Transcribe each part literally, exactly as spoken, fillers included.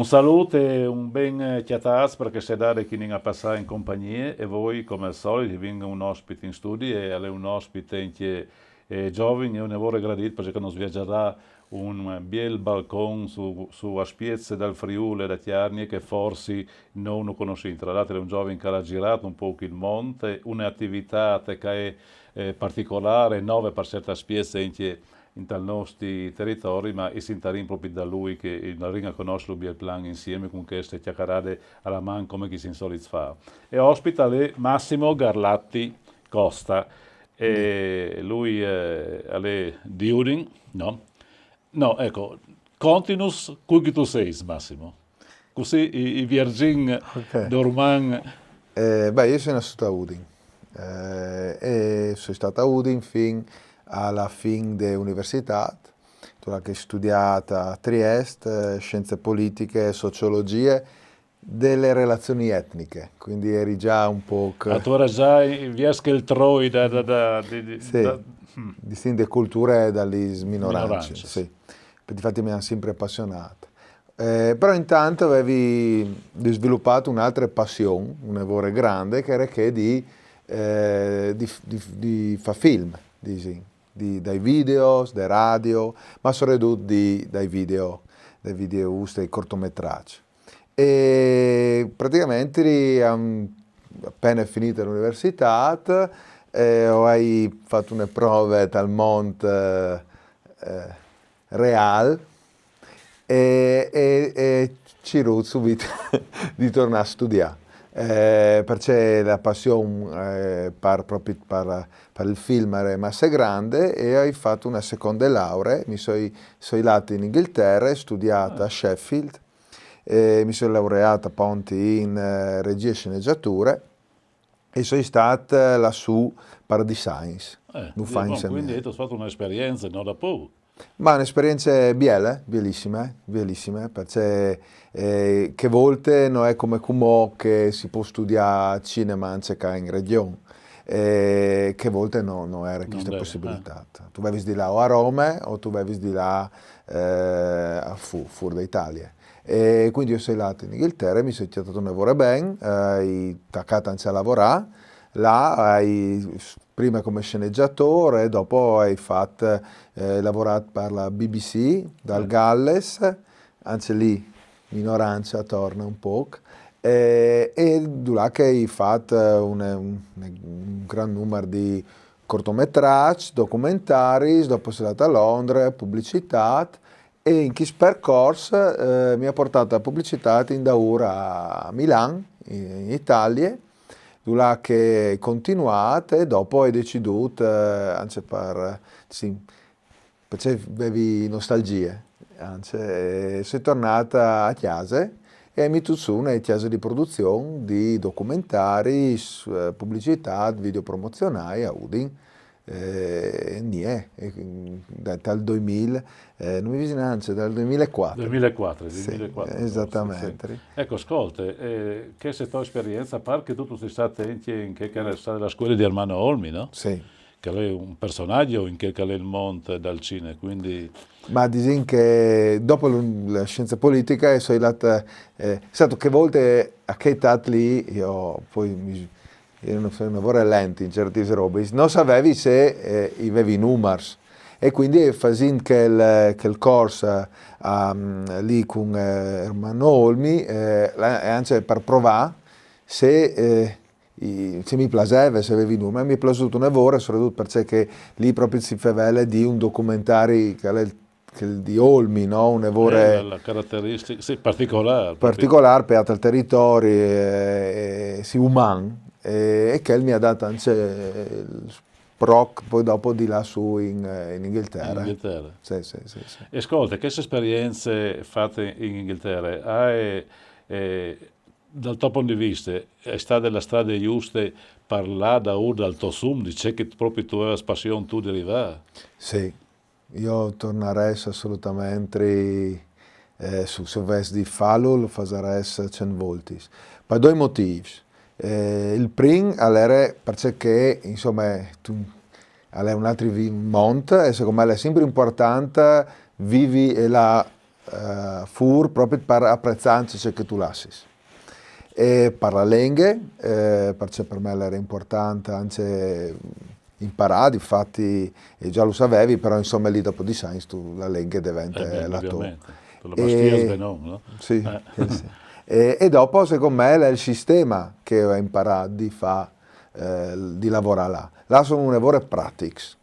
Un salût e un ben cjatâts par cheste dade che o vin a passâ in compagnie, e vuê, come al solit, o vin un ospit in studi, e al è un ospit ancje, eh, zovin, e une vore gradît, parcè che nus viergjarà un biel balcon su, su aspiets dal Friûl e da Cjargne che forsit no, no cognossìn. Tra l'altri al è un zovin che al à zirât un pôc il mont, une ativitât che e je, eh, particolâr, nove par cierts aspiets ancje intal nestri teritori, ma o sintarìn propit da lui che o andarìn a cognosslu biel plan insiemi cun cheste cjacarade a la man, come che o sin solits fâ. E ospit al è Massimo Garlatti Costa, e lui, eh, al è di Udin, no? No, eco, continus cui che tu sês, Massimo. Cussì o, o viergìn, ok, dorman. Eh, beh, jo o soi nassût a Udin, eh, e o soi stât a Udin fin a la fin de universitât, dulà che o ai studiât a Triest, eh, scienze politiche e sociologjie de relazion etniche, cuindi o jeri za un pôc... Ah, tu jeris za viers chel troi da, da, da, di, di, sì, da, mm, di, sì, de culture da lis minorancis, minorancis, sì. Difat mi àn simpri apassionât. Eh, però intant o vevi svilupât une altre passion, une vore grande, che e jere chê di, eh, di, di, di fâ film, disìn, di, dai videos, de radio, ma soredut di, dai video, dai video, dai cortometraçs. E pratichementri, a-, apene finide la universitât, eh, o ai fat une prove tal mont, eh, eh, reâl, e, e, e o ai cirût subit di tornâ a studiâ. Eh, parcè la passion, eh, par, propit par, par il film e jere masse grande, e o ai fat une seconde lauree, mi soi, soi lât in Inghiltere, o ai studiât a Sheffield, e mi soi laureât apont in, eh, regjie e scenegjature, e o soi stât, eh, lassù par dîs agns. Eh, no, fâ, bon, insomma, cuindi tu âs fat une esperience no da pôc. Ma une esperience biele, bielissime, bielissime, parcè, eh, chê volte no je come cumò che si pues studiâ cinema ancje ca in regjon. Eh, chê volte no, no jere cheste, no jere, eh, pussibilitât. Tu vevis di lâ o a Rome o tu vevis di lâ, eh, a fu-, fûr de Italie. E cuindi jo o soi lât in Inghiltere, mi soi cjatât une vore ben, eh, o ai tacât ancje a lavorâ, là o ai, prime come sceneggiatore, dopo o ai fat, eh, lavorât par la B B C dal, eh, Galles, ancje li minorance ator un pôc, e, e dulà che o ai fat un, un, un grant numar di cortometraçs, documentaris, dopo o soi lât a Londre, publicitât, e in chest percors, eh, mi à puartât la publicitât indaûr a Milan, in, in Italie, dulà che o ai continuât e dopo o ai decidût, eh, ancje par, sì, parcè che o vevi nostalgjie, ancje, e o soi tornât a, a cjase e o ai metût sù une cjase di produzion di documentaris, eh, publicitât, video promozionâi a Udin, eh, e nie, e, mm, da, dal doi mil, eh, no mi visi nancje, dal doi mil e cuatri. Doi mil e cuatri, sì, doi mil e cuatri, esatementri. Sì. Eco, scolte, eh, cheste tô esperience, a part che tu, tu sês stât ancje in chê che e jere stade la scuele di Ermanno Olmi, no? Sì. Che al è un personaç in chel che al è il mont dal cine, cuindi... Ma disìn che dopo la, la scienze politiche o soi lât, eh, sâstu, chê volte a chê etât li, jo po mi, jo o soi une vore lent in ciertis robis, no savevi se, eh, o vevi numars. E cuindi fasint chel, chel cors, eh, a, mm, li cun, eh, Ermanno Olmi, eh, la, e ancje par provâ se, eh, i, se mi plaseve, se o vevi numars. Mi è plasût une vore, soredut parcè che li propit si fevele di un documentari che al è il, chel di Olmi, no? Une vore... Eh, la, la carateristica, sì, particolâr, propit. Particolâr, pe ator teritori, eh, eh, sì, uman, eh, e chel mi à dât ancje, eh, il sproc, po dopo di lâ sù in, eh, in Inghiltere. In Inghiltere. Sì, sì, sì, sì. E scolte, cheste esperience fate in Inghiltere, e je, eh, dal to pont di viste, e je stade la strade juste par lâ daûr dal to sogn, di ce che propit tu vevis passion tu di rivâ? Sì, jo o tornarès assolutamentri, eh, sù, se o ves di fâlu, lu fasarès cent voltis. Par doi motîfs. Eh, il prin al jere parcè che, insome, tu, al è un altri vi-, mont, e secont me al è simpri impuartant vivi e lâ eh, fûr propit par apreçâ ancje ce che tu lassis. E par la lenghe, eh, parcè par me al jere impuartant ancje imparâ, difati, e za lu savevi, però insome li dopo dîs agns tu la lenghe e devente la tô. Par la bastìa ben no? Sì, sì. E, e dopo, secont me, al è il sisteme che o ai imparât di fâ, eh, di lavorâ là. Là a son une vore pratics.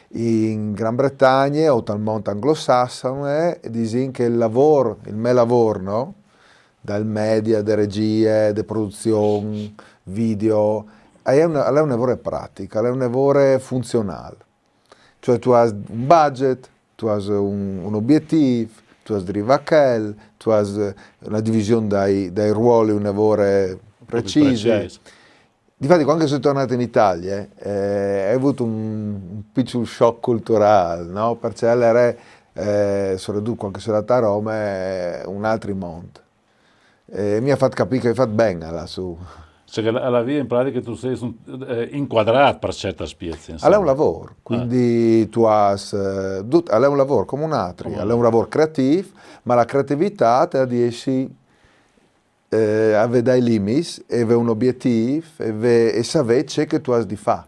In Gran Bretagne o tal mont anglosasson, eh, disìn che il lavôr, il me lavôr, no? Dal media, de regjie, de produzion, video, al è une, al è une vore pratic, al è une vore funzionâl. Cioè tu âs un budget, tu âs un, un obietîf, tu âs di rivâ a chel, tu âs une division dai, dai ruoli une vore precise. Difati, cuant che o soi tornât in Italie, eh, o ai vût un, un piçul shock culturâl, no? Parcè che al jere, eh, soredut cuant che o soi lât a Rome, eh, un altri mont. E mi à fat capî che o ai fat ben a lâ sù. Cioè che a la, a la vie in pratiche tu sês un, eh, incuadrât par cierts aspiets, insome. Al è un lavôr, cuindi tu âs, eh, dut, al è un lavôr come un altri, al è un lavôr creatîf, ma la creativitât e à di jessi, eh, a vê dai limits, e vê un obietîf, e vê, e savê ce che tu âs di fâ.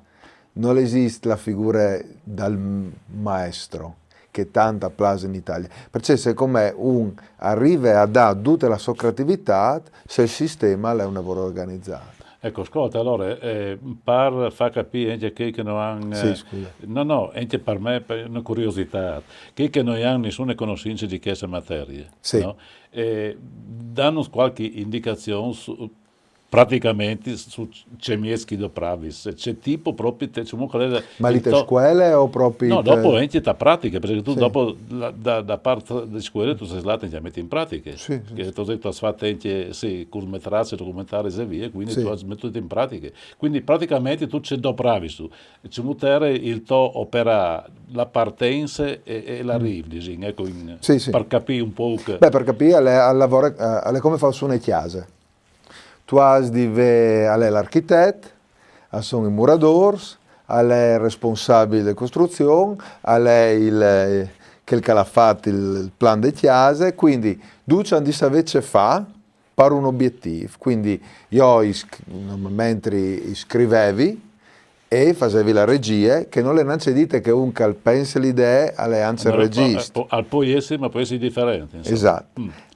Nol esist la figure dal maestro, che tant a plâs in Italie. Parcè che secont me un al rive a dâ dute la sô creativitât se il sisteme al è une vore organizât. Eco, scolte, alore, eh, par fâ capî ancje a chei che no àn, eh, Sì, scuse. No, no, ancje par me, par une curiositât, chei che no àn nissune cognossince di cheste materie, Sì. No? Eh, dânus cualchi indicazion su, pratichementri su ce mieç che tu dopravis, ce tipo propit, cemût che al è... Ma li te scuele o propit... No, dopo ancje te pratiche, parcè che tu... Sì. Dopo la, da, da part de scuele tu sês lât ancje a meti in pratiche. Sì, sì, Che tu âs dit, tu âs fat ancje, sì, curtmetratgs, documentaris e vie, cuindi Sì. Tu âs metût in pratiche. Cuindi pratichementri tu ce dopravis tu? Cemût al jere il to operâ, la partence e, e l'arîf, disìn, eco, in, Sì, sì. Par capî un pôc. Beh, par capî, al è, al lavore, eh, al è come fâ sù une cjase. Tu âs di vê, al è l'architet, a son i muradôrs, al è il responsabil de costruzion, al è il, eh, chel che al à fat il, il plan de cjase, cuindi ducj a àn di savê ce fâ par un obietîf. Cuindi jo i sc-, normalmentri i scrivevi, e fasevi la regjie, che nol è nancje dite che un che al pense la idee al è ancje il regjist. Al pol jessi, ma pol jessi diferent, insome. Esat.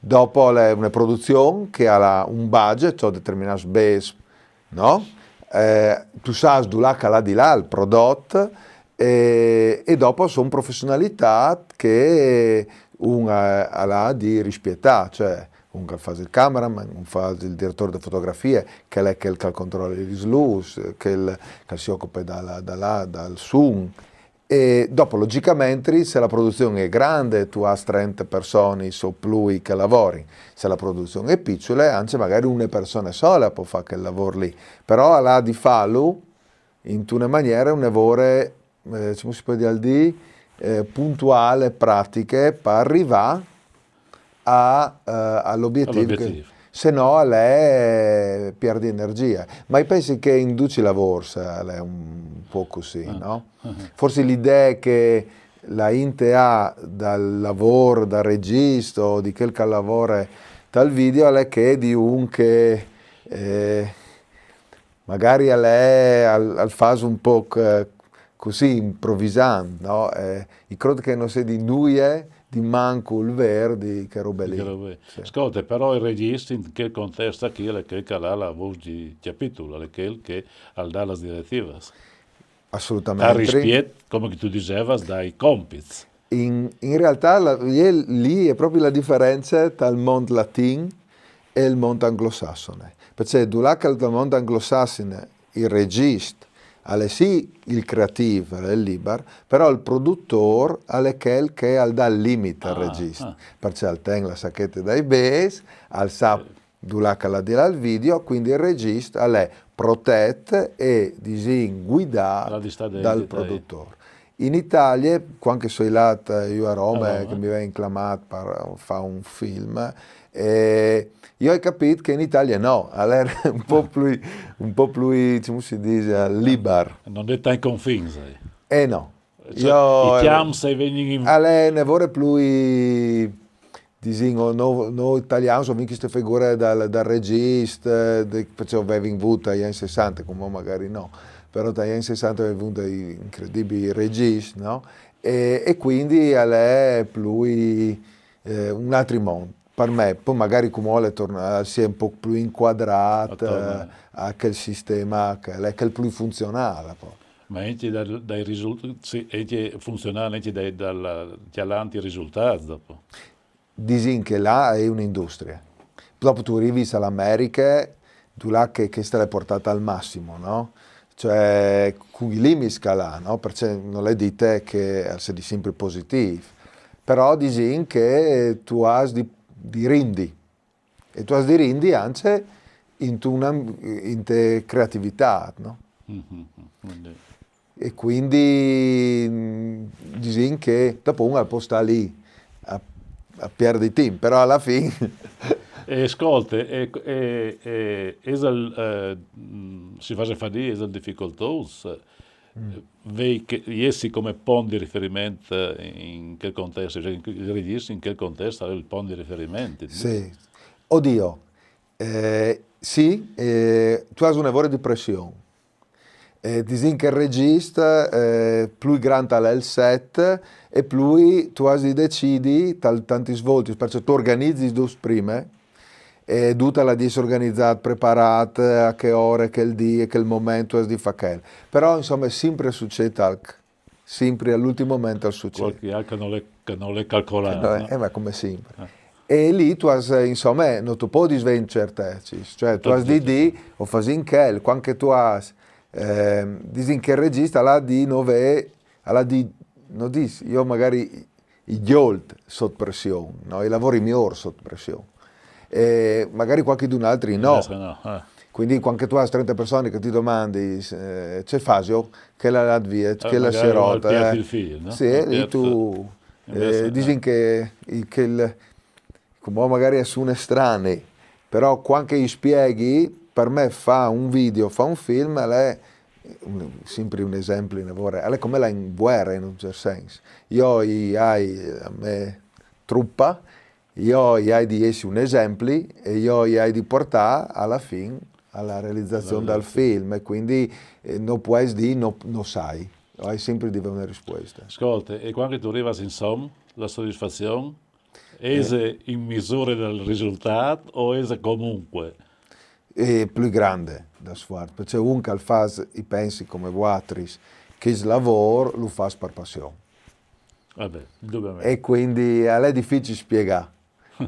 Dopo al è une produzion che al à un budget, o determinâts bêçs, no? Eh, tu sâs dulà che al à di lâ il prodot, e, e dopo a son professionalitâts che un, eh, al à di rispietâ, cioè un che al fâs il cameraman, un che al fâs il diretôr de fotografie, chel al è chel che al controle lis lûs, chel che si ocupe da la, da la, dal sun. E dopo, logjichementri, se la produzion e je grande, tu âs trente personis o plui che a lavorin. Se la produzion e je piçule, ancje magari une persone sole e pol fâ chel lavôr li. Però al à di fâlu intune maniere une vore, eh, cemût si pol dî, eh, puntuâl, pratiche, par rivâ a, eh, al obietîf. Al obietîf. Se no al è, eh, pierdi energjie. Ma jo o pensi che in ducj i lavôrs al è un pôc cussì, no? Forsit la idee che la int e à dal lavôr, dal regjist, di chel che al lavore tal video, al è chê di un che, eh, magari al è, al, al fâs un pôc, eh, cussì, improvisant, no? Eh, jo o crôt che nol sedi nuie di mancul vêr di chê robe li. Sì. Scolte, però il regjist in chel contest chi al è chel che al à la vôs di cjapitul, al è chel che al dà lis diretivas. Assolutamentri. Al rispiet, come che tu disevas, dai compits. In, in realtât la, e je li e je propit la diference tra il mont latin e il mont anglosasson. Parcè che dulà che tal mont anglosasson il regjist al è sì il creatîf, al è il libar, però il produtôr al è chel che al dà il limit al regjist. Parcè che al ten la sachete dai bêçs, al sa dulà che al à di lâ il video, cuindi il regjist al è protet e, disìn, guidât dal produtôr. In Italie, cuant che o soi lât jo a Rome, che mi vevin clamât par fâ un film, eh, jo o ai capît che in Italie no, al jere un pôc plui, un pôc plui, cemût si dîs, libar. No je tant confins, eh. Eh no. Cioè, i cjamps a vegnin in... Al è une vore plui, disìn, o no, no italian, o vin cheste figure dal, dal regist, eh, de, parcè o vevin vût tai agns sessanta, cumò magari no, però tai agns sessanta o vevin vût dai incredibili regist, no? E, e cuindi al è plui, eh, un altri mont. Par me, po magari cumò al è tornât, si è un pôc plui incuadrât, eh, a chel sisteme, che al è chel plui funzionâl, po. Ma ancje dai, dai risultâts, sì, ancje funzionâl, ancje dai, dal, cjalant i risultâts dopo. Disìn che là e je une industrie. Dopo tu rivis a la Americhe, dulà che, che cheste e je puartade al massim, no? Cioè, cui limits che al à, no? Parcè nol è dite che al sedi simpri positîf. Però disìn che tu âs di, di rindi. E tu âs di rindi ancje intune, inte creativitât, no? E cuindi, mm, disìn che dopo un al pues stâ li a, a pierdi timp, però a la fin... E scolte, e, e, e, isal, eh, mm, si fâs fadiis, isal dificoltôs, eh, vei che, jessi come pont di riferiment, eh, in chel contest, cioè, il regist in chel contest al è il pont di riferiment. Sì. Oddio, eh, sì, eh, tu âs une vore di pression. Eh, disìn che il regist, eh, plui grant al è il set, e plui tu âs di decidi tal, tantis voltis, parcè tu organizis dut prime, e dut al à di jessi organizât, preparât, a che ore, chel dì, chel moment tu âs di fâ chel. Però, insome, simpri al sucêt alc, simpri al ultin moment al sucêt. Cualchi alc che nol è, che nol è calcolât, no? Eh, ma come simpri. E li tu âs, insome, no tu puedis vê incertecis, cioè tu âs di dî, o fasìn chel, cuant che tu âs, ehm, disìn che il regist al à di no vê, al à di, no dîs, jo magari i, i gjolfs sot pression, no? I lavori miôrs sot pression. E magari cualchidun altri no. Eh, no, eh. Cuindi cuant che tu âs trente personis che ti domandin, eh, ce fasio, chel al è lât vie, chel si è rot, eh. Sì, e li tu, eh, disìn che, che il, cumò magari al sune strani, però cuant che i spieghi, par me fâ un video, fâ un film, al è un, simpri un esempli, une vore, al è come lâ in vuere in un cert sens. Jo i ai la mê trupe, jo i ai di jessi un esempli e jo i ai di puartâ a la fin a la realizazion dal film, e cuindi, eh, no pues dî no, no sai, o ai simpri di vê une rispueste. Scolte, e cuant che tu rivas insom, la sodisfazion, ese in misure dal risultât o ese comunque? E plui grande dal sfuarç, parcè un che al fâs, i pensi come vualtris, chest lavôr lu fâs par passion. Vabè, indubiamente. E cuindi al è dificil spiegâ.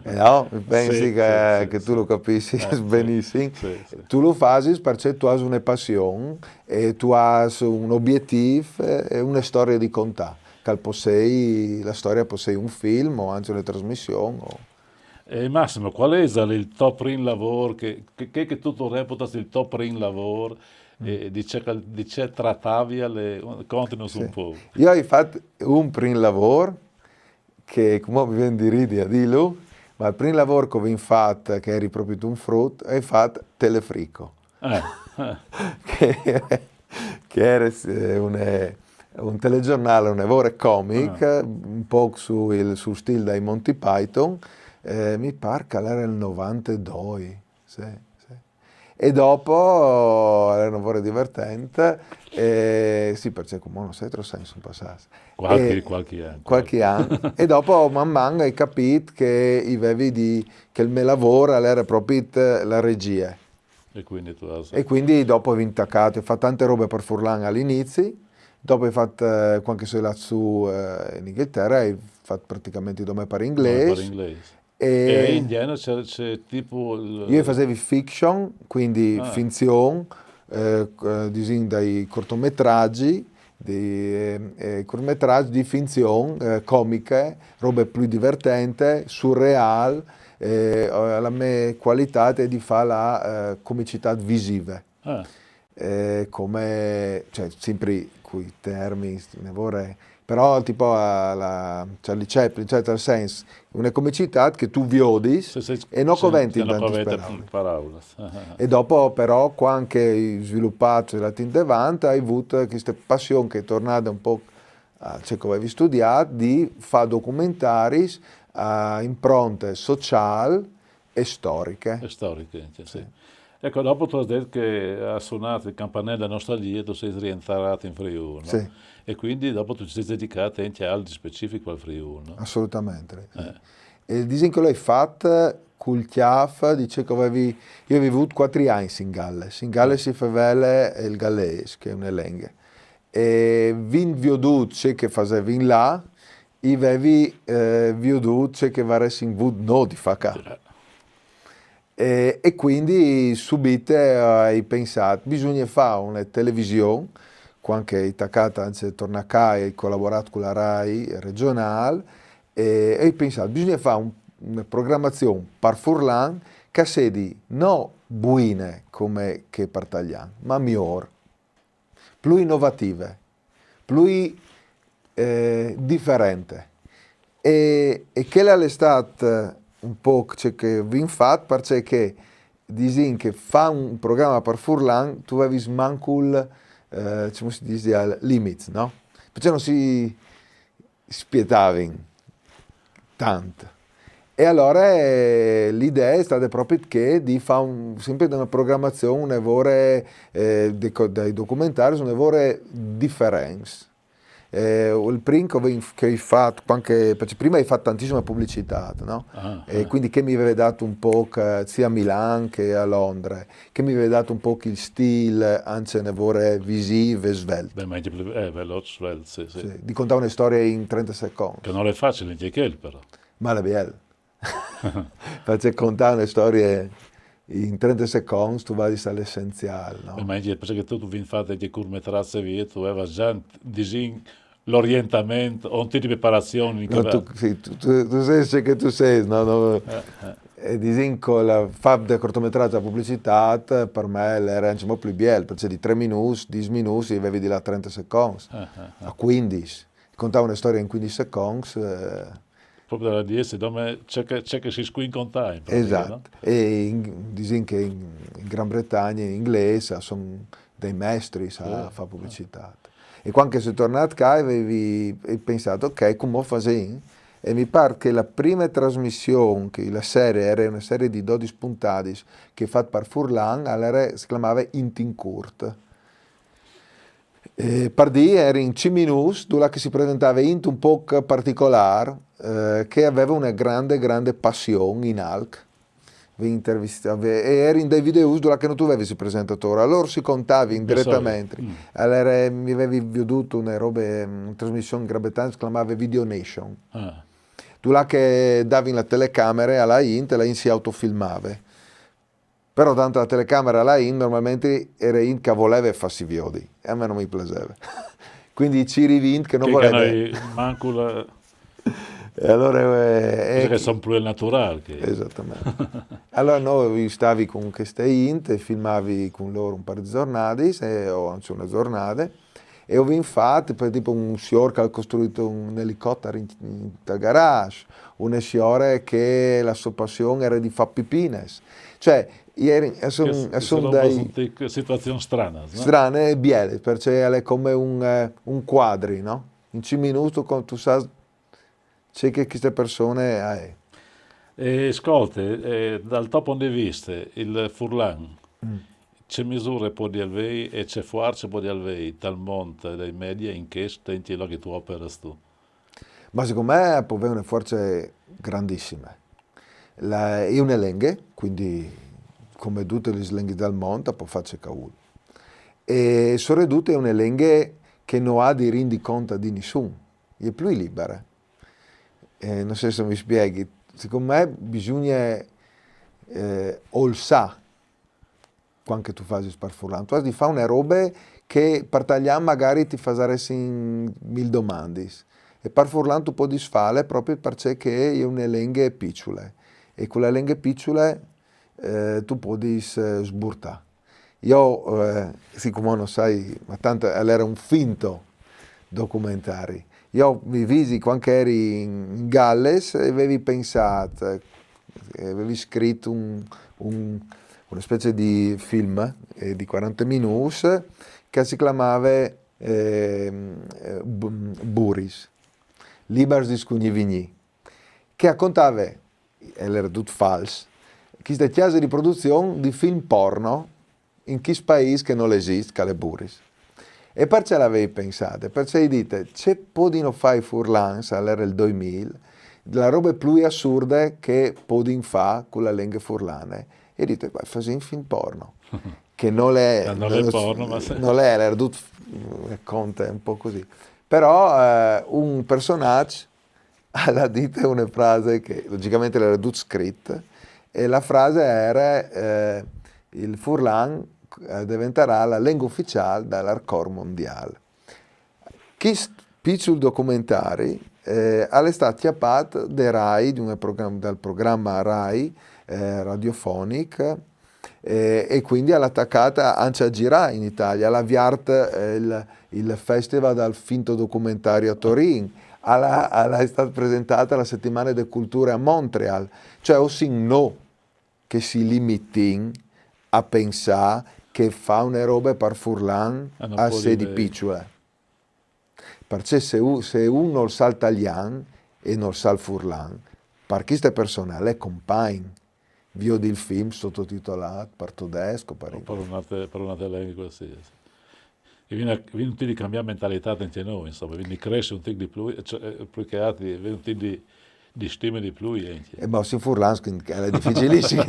Eh, no? Mi pensi che, che tu lu capissis benissim. Tu lu fasis parcè tu âs une passion e tu âs un obietîf e une storie di contâ, che al pues sei, la storie pues sei un film o ancje une trasmission. O... E Massimo, cuâl isal il to prin lavôr, che, che, che tu, tu reputas il to prin lavôr, e di ce, di ce tratavial, continus un pôc. Jo o ai fat un prin lavôr, che cumò mi ven di ridi a dîlu, ma il prin lavôr che o vin fat, che o jeri propit un frut, o ai fat Telefrico. Che, che al jere, eh, un, un telegiornâl, une vore comic, un pôc sul, sul stîl dai Monty Python, eh, mi pâr che al jere il novantedoi, sì, sì. E dopo, al jere une vore divertent, e sì, parcè cumò no sai trops agns a son passâts. Cualchi, cualchi an. Cualchi an. E dopo, man man, o ai capît che i vevi di, che il me lavôr al jere propit la regjie. E cuindi tu âs... E cuindi dopo o vin tacât, o ai fat tante robe par furlan al inizi, dopo o ai fat, eh, cuant che o soi lât sù, eh, in Inghiltere, o ai fat praticamentri dome par inglês. Dome par inglês. E in gjenar ce, ce tipo... Jo o fasevi fiction, cuindi finzion, eh, disìn dai cortometraggi, di, eh, eh, cortometraggi di finzion, eh, comiche, robe plui divertente, surreâl, eh, la mê cualitât e je di fâ la, eh, comicitât visive. Eh, come, cioè, simpri cui termins, une vore, però tipo a la Charlie Chaplin, cioè, tal sens, une comicitât che tu viodis e no coventin tantis paraulis. E dopo però, cuant che o ai svilupât, o ai lât indevant, o ai vût cheste passion che e je tornade un pôc a ce che o vevi studiât, di fâ documentaris a impronte sociâl e storiche. E storiche, sì. Ecco, dopo tu hai detto che ha suonato il campanello della nostalgia e tu sei rientrato in Friuli, no? Sì. E quindi dopo tu ti sei dedicato anche al di specifico al Friuli, no? Assolutamente. Eh. E disìn che l'hai fat cul cjâf, dice che avevi, io avevi vût cuatri agns in Galles. In Galles si fevele il gallês, che è une lenghe. E vint viodût ce che fasevin là, i vevi eh, viodût ce che varessin vût nô di fâ ca. E, e quindi subite ai pensât, bisugne fâ une television, cuant che i tacât a tornâ ca e ai colaborât cu la Rai regionâl, e ai pensât, bisugne fâ un, une programazion par furlan che a sedi no buine come che par talian, ma miôr, plui inovative, plui eh, diferente. E, e chel al è stât un pôc ce che o vin fat, parcè che disìn che fâ un programa par furlan, tu vevis mancul, eh, come si dîs, limits, no? Parcè no si spietavin tant. E alore eh, l'idee e je stade propit che di fâ un, simpri une programazion une vore eh, dai documentaris, une vore diferents. Eh, il prin che o vin, che o ai fat, cuant che, parcè prime o ai fat tantissime publicitât, no? Ah, E quindi che mi veve dât un pôc, eh, sia a Milan che a Londre, che mi veve dât un pôc il stîl, ancje une vore visîf e svelt. Beh, ma anche più, eh, veloce, svelte, sì, sì. Sì, di contâ une storie in trente seconts. Che no l'è facile anche chel, però. Ma al è biel. Parcè contâ une storie in trente seconts tu vadis a l'essenziâl, no? Eh, ma anche perché tu, tu vin fat anche curtmetratgi e vie, tu avevi già, disìn, l'orientament o un tipo di preparazione in No, tu, sì, tu, tu, tu sês ce che tu sês, no? No? E disìn che la fâ de cortometratgi a publicitât, par me l'ere ancjemò plui biel, parcè di trê minûts, dîs minûts, i vevi di lâ trente seconts, a cuindis. Contâ une storie in cuindis seconts, eh, Proprio da dî, dome ce che, ce che si scuin contâ, in pratica, no? Esat. E in, disìn che in, in Gran Bretagne, in inglês, a son dai mestris a fâ publicitât. E cuant che o soi tornât ca, o vevi, o ai pensât, ok, cumò o fasìn? E mi pâr che la prime trasmission, che la serie, e jere une serie di dodis pontadis, che o ai fat par furlan, e jere, si clamave Int in curt. E par dî, e jerin cinc minûts dulà che si presentave int un pôc particolâr, eh, che e veve une grande, grande passion in alc. Ve intervist-, ve-, e jerin dai videus dulà che no tu vevis il presentatôr, alore si contavin diretamente. Alore mi vevi viodût une robe, une trasmission in Gran Bretagne, si clamave Video Nation. Ah. Dulà che a davin la telecamere a la int e la int si autofilmave. Però dant la telecamere a la int, normalmentri e jere int che e voleve fâsi viodi, e a me no mi plaseve. Cuindi i cîri int che no voleve. Mancul... E alore... Eh, che a son plui naturâl. Che... Esatamente. Alore nô o stavi cun cheste int, o filmavi cun lôr un pâr di zornadis, o ancje une zornade, e o vin fat, par, tipo, un siôr che al à costruît un elicòter in, intal garage, une siore che la sô passion e jere di fâ pipines. Cioè, a son, a son dai... Situazions stranas, no? Stranas e bielis, parcè al è come un, eh, un cuadri, no? In cinc minûts tu, tu sâs ce che cheste persone e je. E scolte, eh, dal to pont di viste, il furlan, ce misure podial vei e ce fuarce podial vei tal mont dai media in chest, in chel che tu operas tu? Ma secont me e pues vei une fuarce grandissime. La, e je une lenghe, cuindi come dutis lis lenghis dal mont e pues fâ ce che e vûl. E soredut e je une lenghe che no à di rindi cont di nissun, e je plui libere. Eh, no sai se mi spieghi. Secont me bisugne, eh, olsâ cuant che tu fasis par furlan. Tu âs di fâ une robe che par talian magari ti fasaressin mil domandis. E par furlan tu podis fâle propit parcè che e je une lenghe piçule. E cu la lenghe piçule, eh, tu podis, eh, sburtâ. Jo, eh, sicome no sai, ma tant al jere un finto documentari. Jo mi visi cuant che o jeri in, in Galles e o vevi pensât, eh, o vevi scrit un, un, une specie di film, eh, di cuarante minûts che si clamave eh, eh, Buris, Libars di scugni vignì, che a contave, e l'era dut fals, chiste cjase di produzion di film porno in chist paîs che nol esist, che al è Buris. E parcè l'avei pensade? Parcè i ai dite, ce podino fâ i furlans, al era il doimil, la robe plui assurde che podin fâ cu la lenghe furlane. E i ai dite, fasìn film porno. Che nol è, nol è porno, ma nol è, l'era dut, conte un pôc cussì. Però eh, un personaç al à dite une frase che logicamente l'era dut scrit, e la frase era eh, il furlan eh, deventarà la lenghe uficiâl dal hardcore mondiâl. Chist piçul documentari eh, al è stât cjapât de Rai, di un program, dal programa Rai eh, radiofonic, eh, e cuindi al à tacât ancje a zirâ in Italie, al à viert eh, il, il festival dal finto documentari a Torin, al à, al è stât presentât a la setimane de culture a Montreal, cioè o sin nô che si limitìn a pensâ che fâ une robe par furlan al sedi piçule. Parcè se un, se un nol sa il talian e nol sa il furlan, par chiste persone al è compagn viodi il film sototitolât par todesc o par... O par une altre, par une altre lenghe cualsisei. E vin, vin un tic di cambiâ mentalitât ancje nô, insome, vin di cressi un tic di plui, cioè, eh, plui che altri, vin un tic di, di stimi di plui ancje. Eh, ma o sin furlans, cuindi al è dificilissim.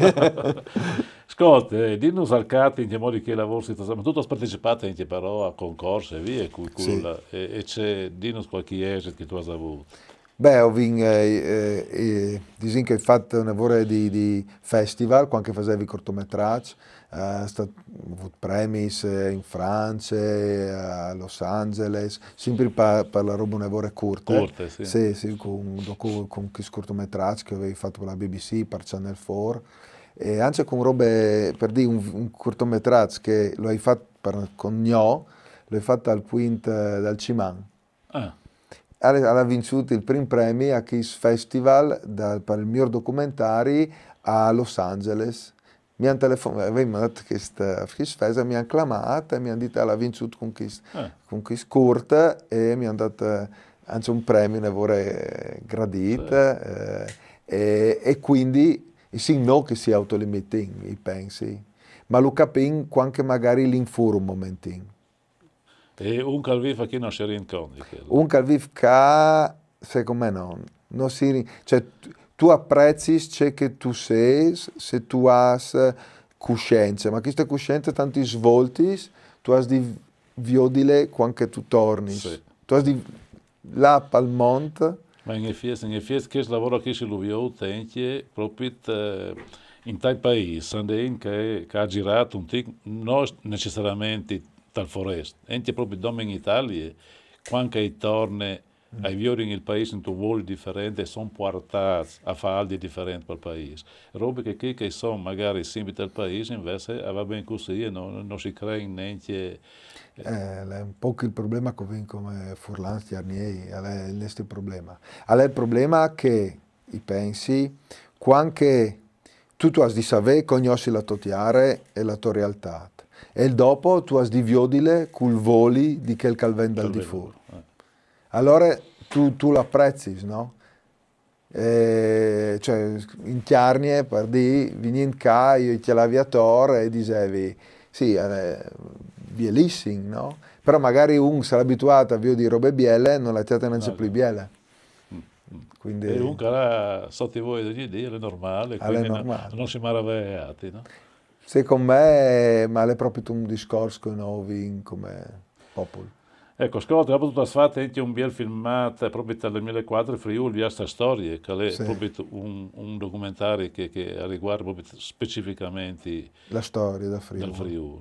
Scolte, eh, dinus alc ancje in ce mût che lavôrs, ma tu âs partecipât ancje però a concors e vie, cu, cu la, e, e ce, dinus cualchi esit che tu âs vût. Beh, o vin, eh, eh, eh, disìn che o ai fat une vore di, di festival, cuant che o fasevi cortometraçs, eh, o ai vût premis eh, in France, eh, a Los Angeles, simpri par, par la robe une vore curte. Curte, sì. Sì, sì, cun, docu, cun chescj cortometraçs che o vevi fat par la B B C, par Channel four, e ancje cun robe, par dî, un, un cortometraç che lu ai fat par, cun gno, lu ai fat al Quint eh, dal Ciman. Ah, Al, al à vinçût il prin premi a chest festival dal, par il miôr documentari a Los Angeles. Mi àn telefon-, a vevi mandât chest, chest festival, mi àn clamât e mi àn dit al à vinçût cun chest, ah, cun chest curt e mi àn dât eh, ancje un premi une vore gradît. Eh, e, e cuindi o sin nô che si autolimitìn, i pensi. Ma lu capìn cuant che magari lin fûr un momentin. E un che al vîf achì no si rint cont di chel. Un che al vîf ca, secont me no. No si rin-, cioè, tu, tu aprecis ce che tu sês, se tu âs cuscience, ma cheste cuscience tantis voltis tu âs di viodile cuant che tu tornis. Sì. Tu âs di lâ pal mont. Ma in efiets, in efiets chest lavôr achì si lu viôt ancje propit eh, in tai paîs, sende int che, che al à zirât un tic, no necessariamente tal forest, ancje propit dome in Italie, cuant che i torne, a viodin il paîs intun voli diferent, a son puartâts a fâ alc di diferent pal paîs. Robe che chei che a son magari simpri tal paîs, invezit a va ben cussì e no, no si crein nancje Eh, al è un pôc il probleme che o vin come furlans cjargnei, al è il nestri probleme. Al è il probleme che, i pensi, cuant che tu, tu âs di savê, cognossi la tô tiare e la tô realtât. E il dopo tu âs di viodile cul voli di chel che al ven dal di fûr. Alore tu, tu lu aprecis, no? Eh, cioè, in Cjargne, par dî, vignint ca, jo i cjalavi ator e i disevi, sì, al è bielissim, no? Però magari un che al è abituât a viodi robe biele, nol le cjate nancje plui biele. Cuindi... E un che al è sot i voi di ogni dì, al è normâl, cuindi no, no si maravee, no? Secont me, ma al è propit un discors che nô o vin come popul. Eco, scolte, dopo tu âs fat ancje un biel filmât, eh, propit tal doimil e cuatri, Friûl, Viaç ta storie, che al è propit un, un documentari che, che al riguarde propit specificamente la storie dal Friûl. Dal Friûl.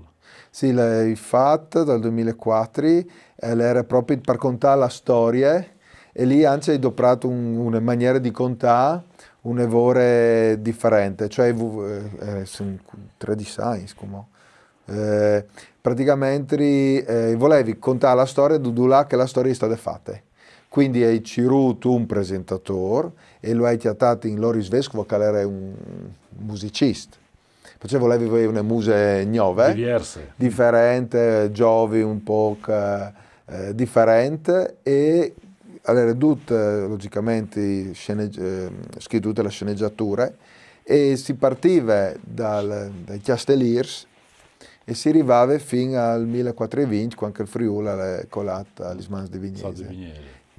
Sì, lu ai fat dal doimil e cuatri, e al era propit par contâ la storie, e li ancje o ai doprât un, une maniere di contâ une vore diferente, cioè eh, eh, son tredis agns, cumò. Eh, pratichementri eh, o volevi contâ la storie dulà che la storie e je stade fate. Cuindi o ai cirût un presentatôr e lu ai cjatât in Loris Vescovo, che al era un musicist. Parcè o volevi vê une muse gnove, Diverse. Diferente, zovin un pôc, eh, eh, diferent e al era dut, eh, logicament, scenegg-, eh, scrit dute la sceneggiature e si partive dal, dai Cjastelîrs e si rivave fin al mil cuatricent e vincj, cuant che il Friûl al è colât a lis mans di Vignesie.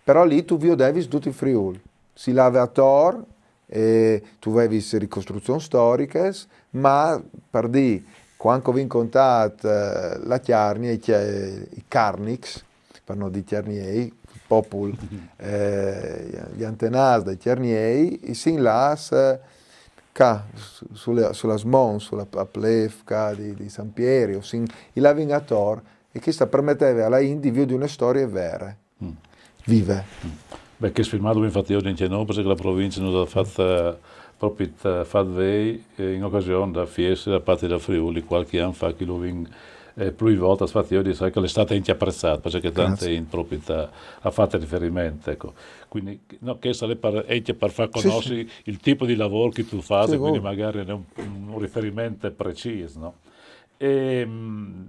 Però li tu viodevis dut il Friûl. Si lave ator e tu vevis ricostruzions storichis, ma, par dî, cuant che o vin contât, eh, la Cjargne, i Cje-, i Carnics, par no dî Cjargnei, il popul, eh, i antenâts dai Cjargnei, i sin lâts, eh, ca, su, su le, su las monts, su la, a plêf ca di, di San Pieri, o sin, i lavin ator, e chest al permeteve a la int di viodi une storie vere, vive. Beh, chest filmât lu vin fat ancje nô, parcè che la provincie nus à fat, eh, propit, eh, fat vei, eh, in ocasion da fieste da parte dal Friûl, cualchi an fa, che lu vin, eh, plui voltas fat, jo dîs che al è stât ancje apreçât, parcè che tante int propit à, à fat riferiment, eco. Cuindi, no, chest al è par, ancje par fâ cognossi il tipo di lavôr che tu fâs, cuindi magari al è un, un riferiment precîs, no? E, mm,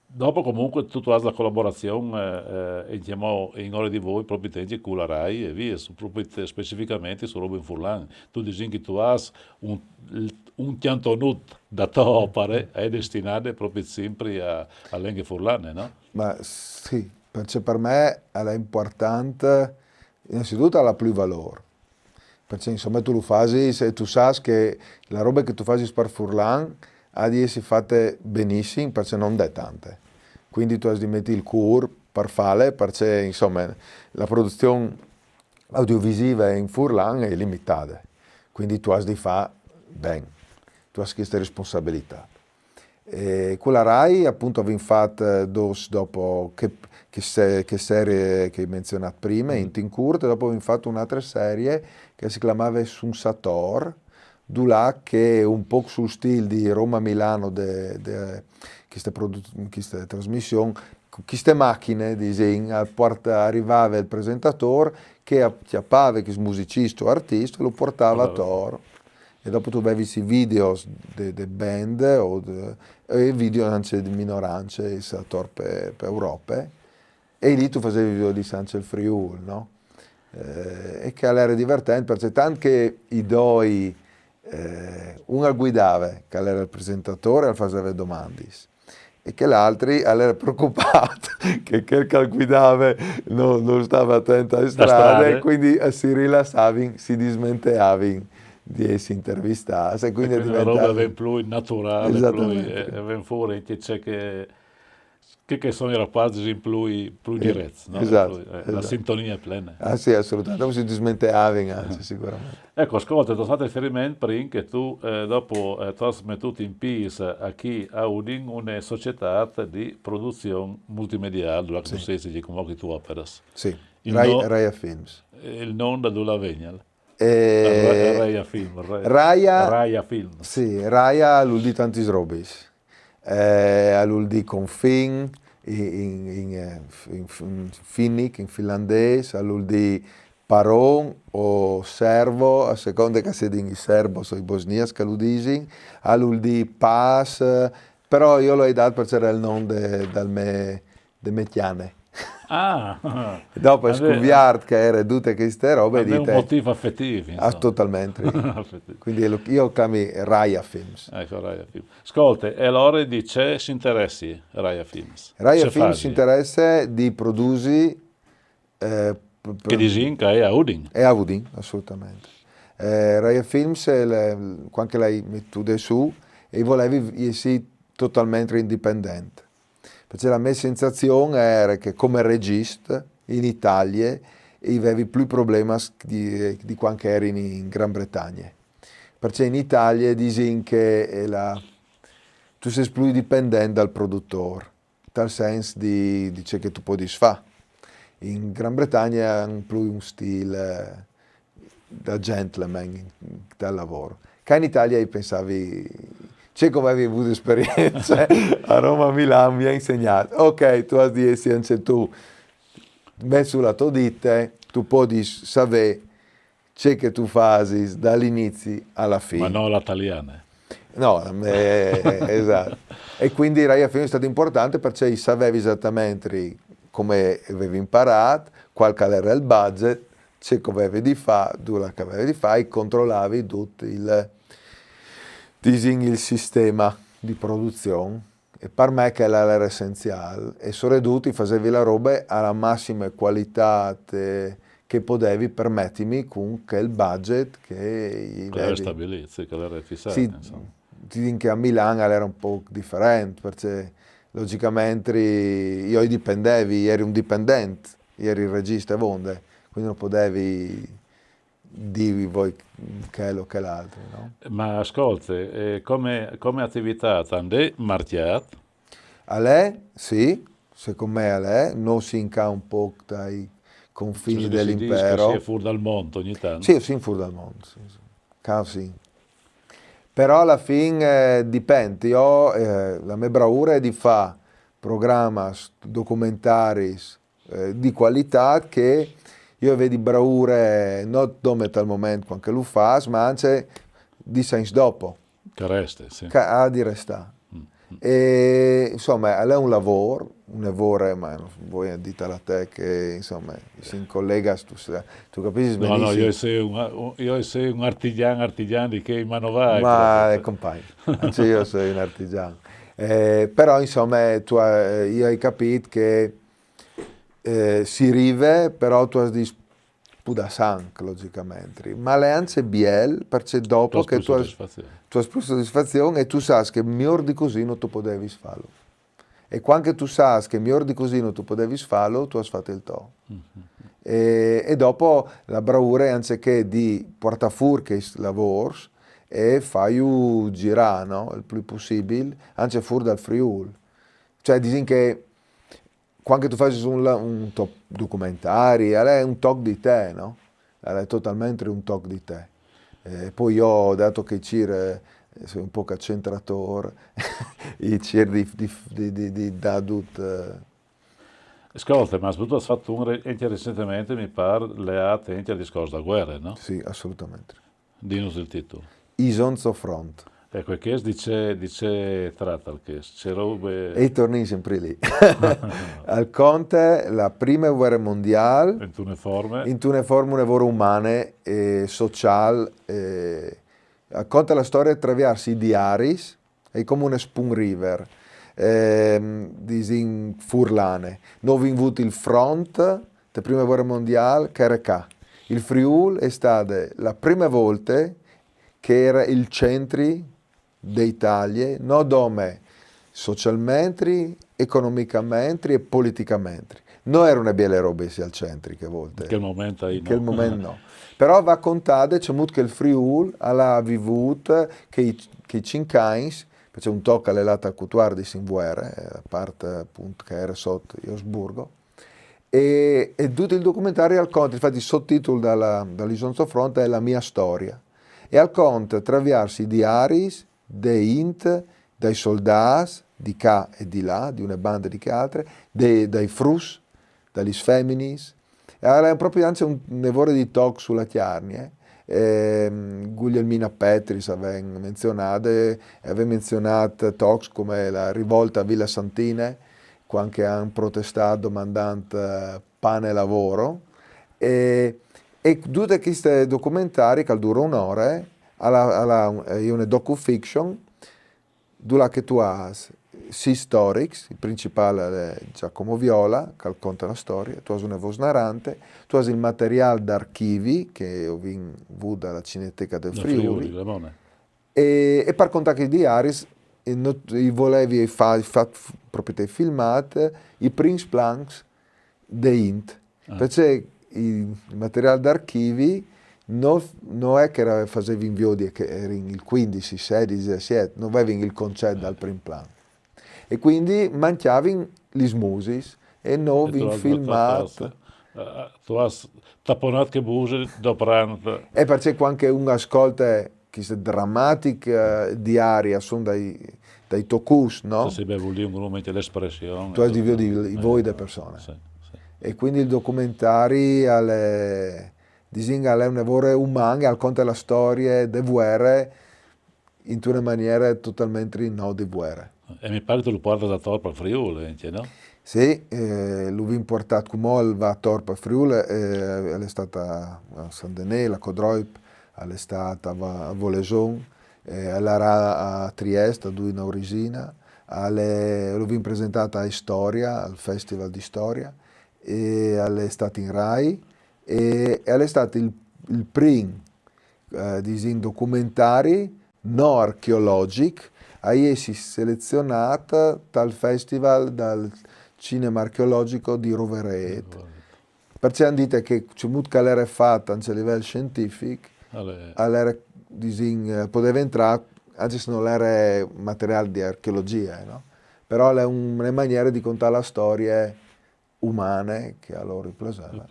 dopo comunque tu, tu âs la colaborazion, eh, eh, in, in Ore di Voi, propit ancje cu la Rai, e vie, su, propit specificamente su robe in furlan. Tu disìn che tu âs un, un cjantonut da tô opare, e destinade propit simpri a, a lenghe furlane, no? Ma sì, parcè par me al è impuartant, innanzitut al à plui valôr, parcè, insome, tu lu fasis e tu sâs che la robe che tu fasis par furlan e à di jessi fate benissim, parcè no 'nd è tante. Cuindi tu âs di meti il cûr par fâle, parcè, insome, la produzion audiovisive in furlan e je limitade. Cuindi tu âs di fâ ben, tu âs cheste responsabilitât. E cu la Rai, apont, o vin fat, eh, dôs dopo che, che se-, che serie che o ai menzionât prime, Int in curt, e dopo o vin fat une altre serie che si clamave Suns ator, dulà che un pôc sul stîl di Roma Milano de, de cheste produ-, cheste trasmission, cu cheste machine, disìn, al puart-, al rivave il presentatôr che al cjapave chest musicist o artist e lu puartave ator. E dopo tu vevis i videos de, de band o de, e video ancje di minorance, ator pe, pe Europe, e li tu fasevis viodi ancje il Friûl, no? Eh, e che al era divertent, parcè tant che i doi, eh, un al guidave, che al era il presentatôr, al faseve domandis, e chel altri al era preocupât che chel che al guidave no, no stave atent ae strade, e cuindi, eh, si rilassavin, si dismenteavin di jessi intervistâts, e cuindi e cuindi la robe e ven plui naturâl, plui, e, e ven fûr che ce che, che, che a son i raparts plui, plui direts, no? Esat, plui, eh, la sintonie plene. Ah sì, assolutamente, dopo si dismenteavin, ancje, siguramentri. Eco, scolte, tu âs fat riferiment prin che tu, eh, dopo, eh, tu âs metût in pîts achì a Udin une societât di produzion multimediâl, dulà che tu sês, cumò che tu operas. Sì, Raia Films. Il non da dulà al vegnial? Eh, Raia Film. Raia, Raia Film. Sì, Raia al vûl dî tantis robis. Eh, al vûl dî confin, in, in, in, eh, in, in finnic, in finlandês, al vûl dî paron o servo, a seconde che a sedin i serbos o i bosniacs che lu disin, al vûl dî pâs, però jo lu ai dât parcè che al era il non de, dal me, de mê cjane. Ah! Dopo al à scuviert che a era dute cheste robe, al à dite, un motîf afetîf, insome. Ah, totalmentri. Cuindi jo lu clami Raia Films. Eco, Raia Films. Scolte, e alore di ce si interesse Raia Films? Raia Films si interesse di produsi, eh, che disìn che e je a Udin. E je a Udin, assolutamente. Eh, Raia Films, cuant che le ai metude sù, e volevi jessi totalmentri indipendent. Parcè la mê sensazion e era che come regist in Italie i vevi plui problemas di, di cuant che a erin in Gran Bretagne. Parcè in Italie a disin che, eh, la, tu sês plui dipendent dal produtôr, tal sens di, di ce che tu puedis fâ. In Gran Bretagne a àn plui un stîl, eh, da gentleman in, dal lavôr. Ca in Italie i pensavi, ce che o vevi vût esperience a Roma, a Milan, mi à insegnât: ok, tu âs di jessi ancje tu, met sù la tô dite, tu puedis savê ce che tu fasis dal inizi a la fin. Ma no a la taliane. No, eh, esat. E cuindi Raia Films e je stade impuartante parcè i saveve esatamentri come vevi imparât, qual che al jere il budget, ce che vevi di fâ, dulà che vevi di fâ, e controlavi dut il, disìn, il sisteme di produzion. E par me chel al jere essenziâl, e soredut i fasevi la robe a la massime qualitât, eh, che podevi permetimi cun chel budget che i Che al jere vevi. Stabilît, sì, che al jere fissât, Sì, insome. Disìn che a Milan al jere un pôc diferent, parcè logicamente jo i dipendevi, i jeri un dipendent, i jeri il regjist e vonde, quindi no podevi dîvi voi chel o chel altri, no? Ma scolte, eh, come, come ativitât, andè marcjât? Al è, sì, secont me al è, no sin ca un pôc dai confini Cioè, de si dîs che l'impero. si è fûr dal mont ogni tant. Sì, o sin fûr dal mont, sì, sì. Ca sì. Però a la fin, eh, dipent. Jo, eh, la mê braure e je di fâ programis, documentaris, eh, di qualitât che jo o vedi braure no dome tal moment cuant che lu fâs, ma ancje dîs agns dopo. Che al reste, sì. Che al à di restâ. E, insome, al è un lavôr, une vore, ma no voi a dî a te che, insome, sin colegas, tu, tu capissis No, no, jo benissim. o soi un, jo o soi un artigjan, artigjan di chei manovâi, Ma propit. Eh, compagn, ancje jo o soi un artigjan. Eh, però, insome, tu, eh, jo o ai capît che, eh, si rive, però tu âs di spudâ sanc, logicamente. Ma al è ancje biel, parcè dopo Tu âs che plui tu âs, sodisfazion. Tu âs plui sodisfazion e tu sâs che miôr di cussì no tu podevis fâlu. E cuant che tu sâs che miôr di cussì no tu podevis fâlu, tu âs fat il to. E, e dopo la braure e je ancje chê di puartâ fûr chescj lavôrs e fâju zirâ, no? Il plui pussibil, ancje fûr dal Friûl. Cioè, disìn che cuant che tu fasis un, la- un to-, documentari, al è un toc di te, no? Al è totalmentri un toc di te. E po jo, dât che o cîr, eh, o soi un pôc acentratôr, o cîr di, di, di, di, di dâ dut, eh. Scolte, ma tu âs fat un re-, ancje recentementri, mi pâr, leât ancje al discors da vuere, no? Sì, assolutamentri. Dînus il titul. Isonzo Front. Eco, e chest di ce, di ce al trate chest? Ce robe... E o tornìn simpri li. Al conte la prime vuere mondiâl Intune forme. intune forme une vore umane e sociâl. Eh, al conte la storie traviers i diaris, e je come une spunriver, ehm, disìn, furlane. Nô o vin vût il front te prime vuere mondiâl che al jere ca. Il Friûl e je stade la prime volte che al jere il centri de Italie, no dome socialmentri, economicamentri e politicamentri. No jere une biele robe jessi al centri chê volte. In chel moment, In chel moment no. Però al va contât cemût che il Friûl al à vivût chei, chei cinc agns, parcè un toc al è lât a Cutuardis in vuere, eh, la part, apont, che al jere sot Josburgo. E, e dut il documentari al conte, infati il sottitul dal, dal Isonzo Front al è La mia storia. E al conte traviers i diaris de int, dai soldâts, di ca e di là, di une bande e di chê altre, de, dai fruts, da lis feminis. E al è propit ancje un, une vore di tocs su la Cjargne. Ehm, Guglielmina Petris a ven menzionade, e a ven menzionât tocs come la rivolte a Vile Santine, cuant che a àn protestât domandant, eh, pan e lavôr. E, e dute cheste documentari, che al dure une ore, al à, al à un, e je une docufiction, dulà che tu âs sîs storics, il principâl al è Giacomo Viola, che al conte la storie, tu âs une vôs narante, tu âs il materiâl d'archivi che o vin vût da la Cineteca dal Friûl. Dal Friûl, Lamone. E, e par contâ chei diaris, eh, no, i volevi fâ, fâ propit il filmât, i prins plans de int. Ah. Parcè il materiâl d'archivi no, no je che al fasevin viodi che a jerin il cuindis, sedis, disiet, no vevin il concet dal prin plan. E cuindi a mancjavin lis musis e no vin filmât. Eh, tu âs taponât chê muse doprant. E parcè cuant che un al scolte cheste dramatiche, eh, diari a son dai, dai tocuts, no? Sì, sì, ben, al vûl dî un grum ancje l'espression. Tu âs di viodi i voi de persone. Sì, sì. E cuindi il documentari al è, disìn, al è une vore uman, al conte la storie de vuere intune maniere totalmentri no de vuere. Ah. E mi par che tu lu puartas ator pal Friûl, ancje, no? Sì, eh, lu vin puartât cumò, al va ator pal Friûl, eh, al è stât a San Denêl, a Codroip, al è stât a Va-, a Voleson, eh, al era a Triest, a Duina Urisina, al è, lu vin presentât a Storia, al Festival di Storia, e al è stât in Rai, e, e al è stât il, il prin, eh, disìn, documentari no archeologjic a jessi selezionât tal Festival dal Cinema Archeologjico di Rovereto. Parcè àn dit che cemût che al jere fat ancje a livel sientific, al jere, disìn, eh, podeve jentrâ, ancje se nol jere materiâl di archeologjie, no? Però al è une maniere di contâ la storie umane che a lôr i plaseve.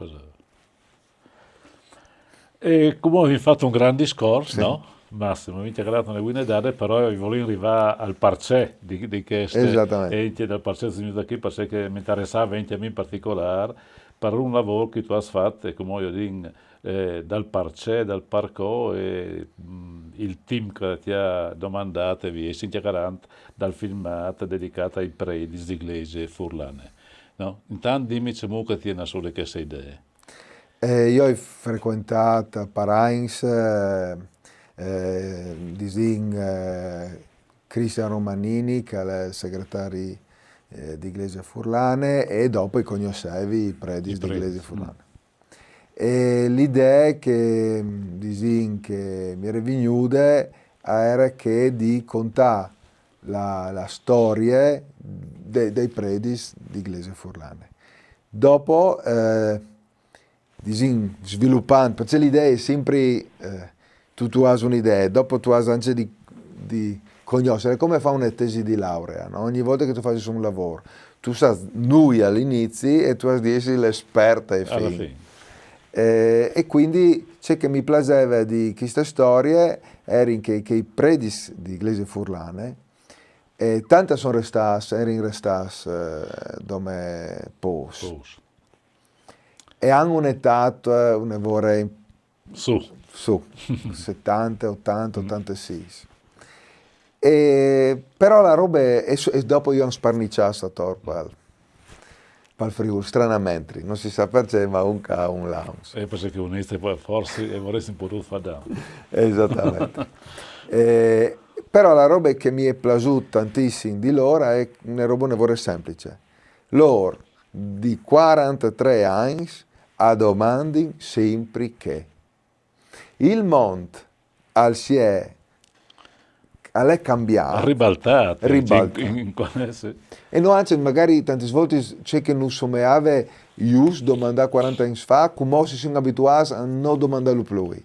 E cumò o vin fat un grant discors, no? Massimo, o vin cjacarât une buine dade, però o volìn rivâ al parcè di, di cheste. Esatamentri. E ancje dal parcè o sin vignûts chi, parcè che mi interessave ancje a mi in particolâr, par un lavôr che tu âs fat, e cumò o vin, eh, dal parcè, dal parcò, e, mm, il timp che ti à domandât, e o sin cjacarant dal filmât dedicât ai predis di Glesie Furlane. No? Intant dimi cemût che ti è nassût cheste idee. Eh, jo o ai frecuentât par agns, eh, eh, disìn, eh, Cristian Romanini, che al è il segretari, eh, di Glesie Furlane, e dopo o cognossevi i predis di Glesie Furlane. E la idee che, disìn, che mi jere vignude, a jere chê di contâ la, la storie de, dai predis di Glesie Furlane. Dopo, eh, disìn, svilupant, parcè la idee e je simpri, eh, tu, tu âs une idee, dopo tu âs ancje di, di cognossi, come fâ une tesi di laurea, no? Ogni volte che tu fasis un lavôr, tu sâs nuie al inizi e tu âs di jessi l'espert ae fin. E, e cuindi ce che mi plaseve di cheste storie a jerin che, che i predis di Glesie Furlane, e tancj a son restâts, a jerin restâts, eh, dome pôcs. E a àn une etât, eh, une vore in- Sù. Sù, setante, otante, otantesîs. E, però la robe, e, e dopo jo o ai sparniçât ator pal, pal Friûl, stranamentri, no si sa parcè, ma un ca un lans. E parcè che un este, forsit o varessin podût fâ dam. Esatamentri. E, però la robe che mi è plasût tantissim di lôr e je une robe une vore semplice. Lôr di cuarantetrê agns a domandin simpri chê. Il mont al si è, al è cambiât. Ribaltât, Ribaltât. In, in, sì. E no, ancje, magari tantis voltis ce che nus someave just domandâ cuarante agns fa, cumò si sin abituâts a no domandâlu plui.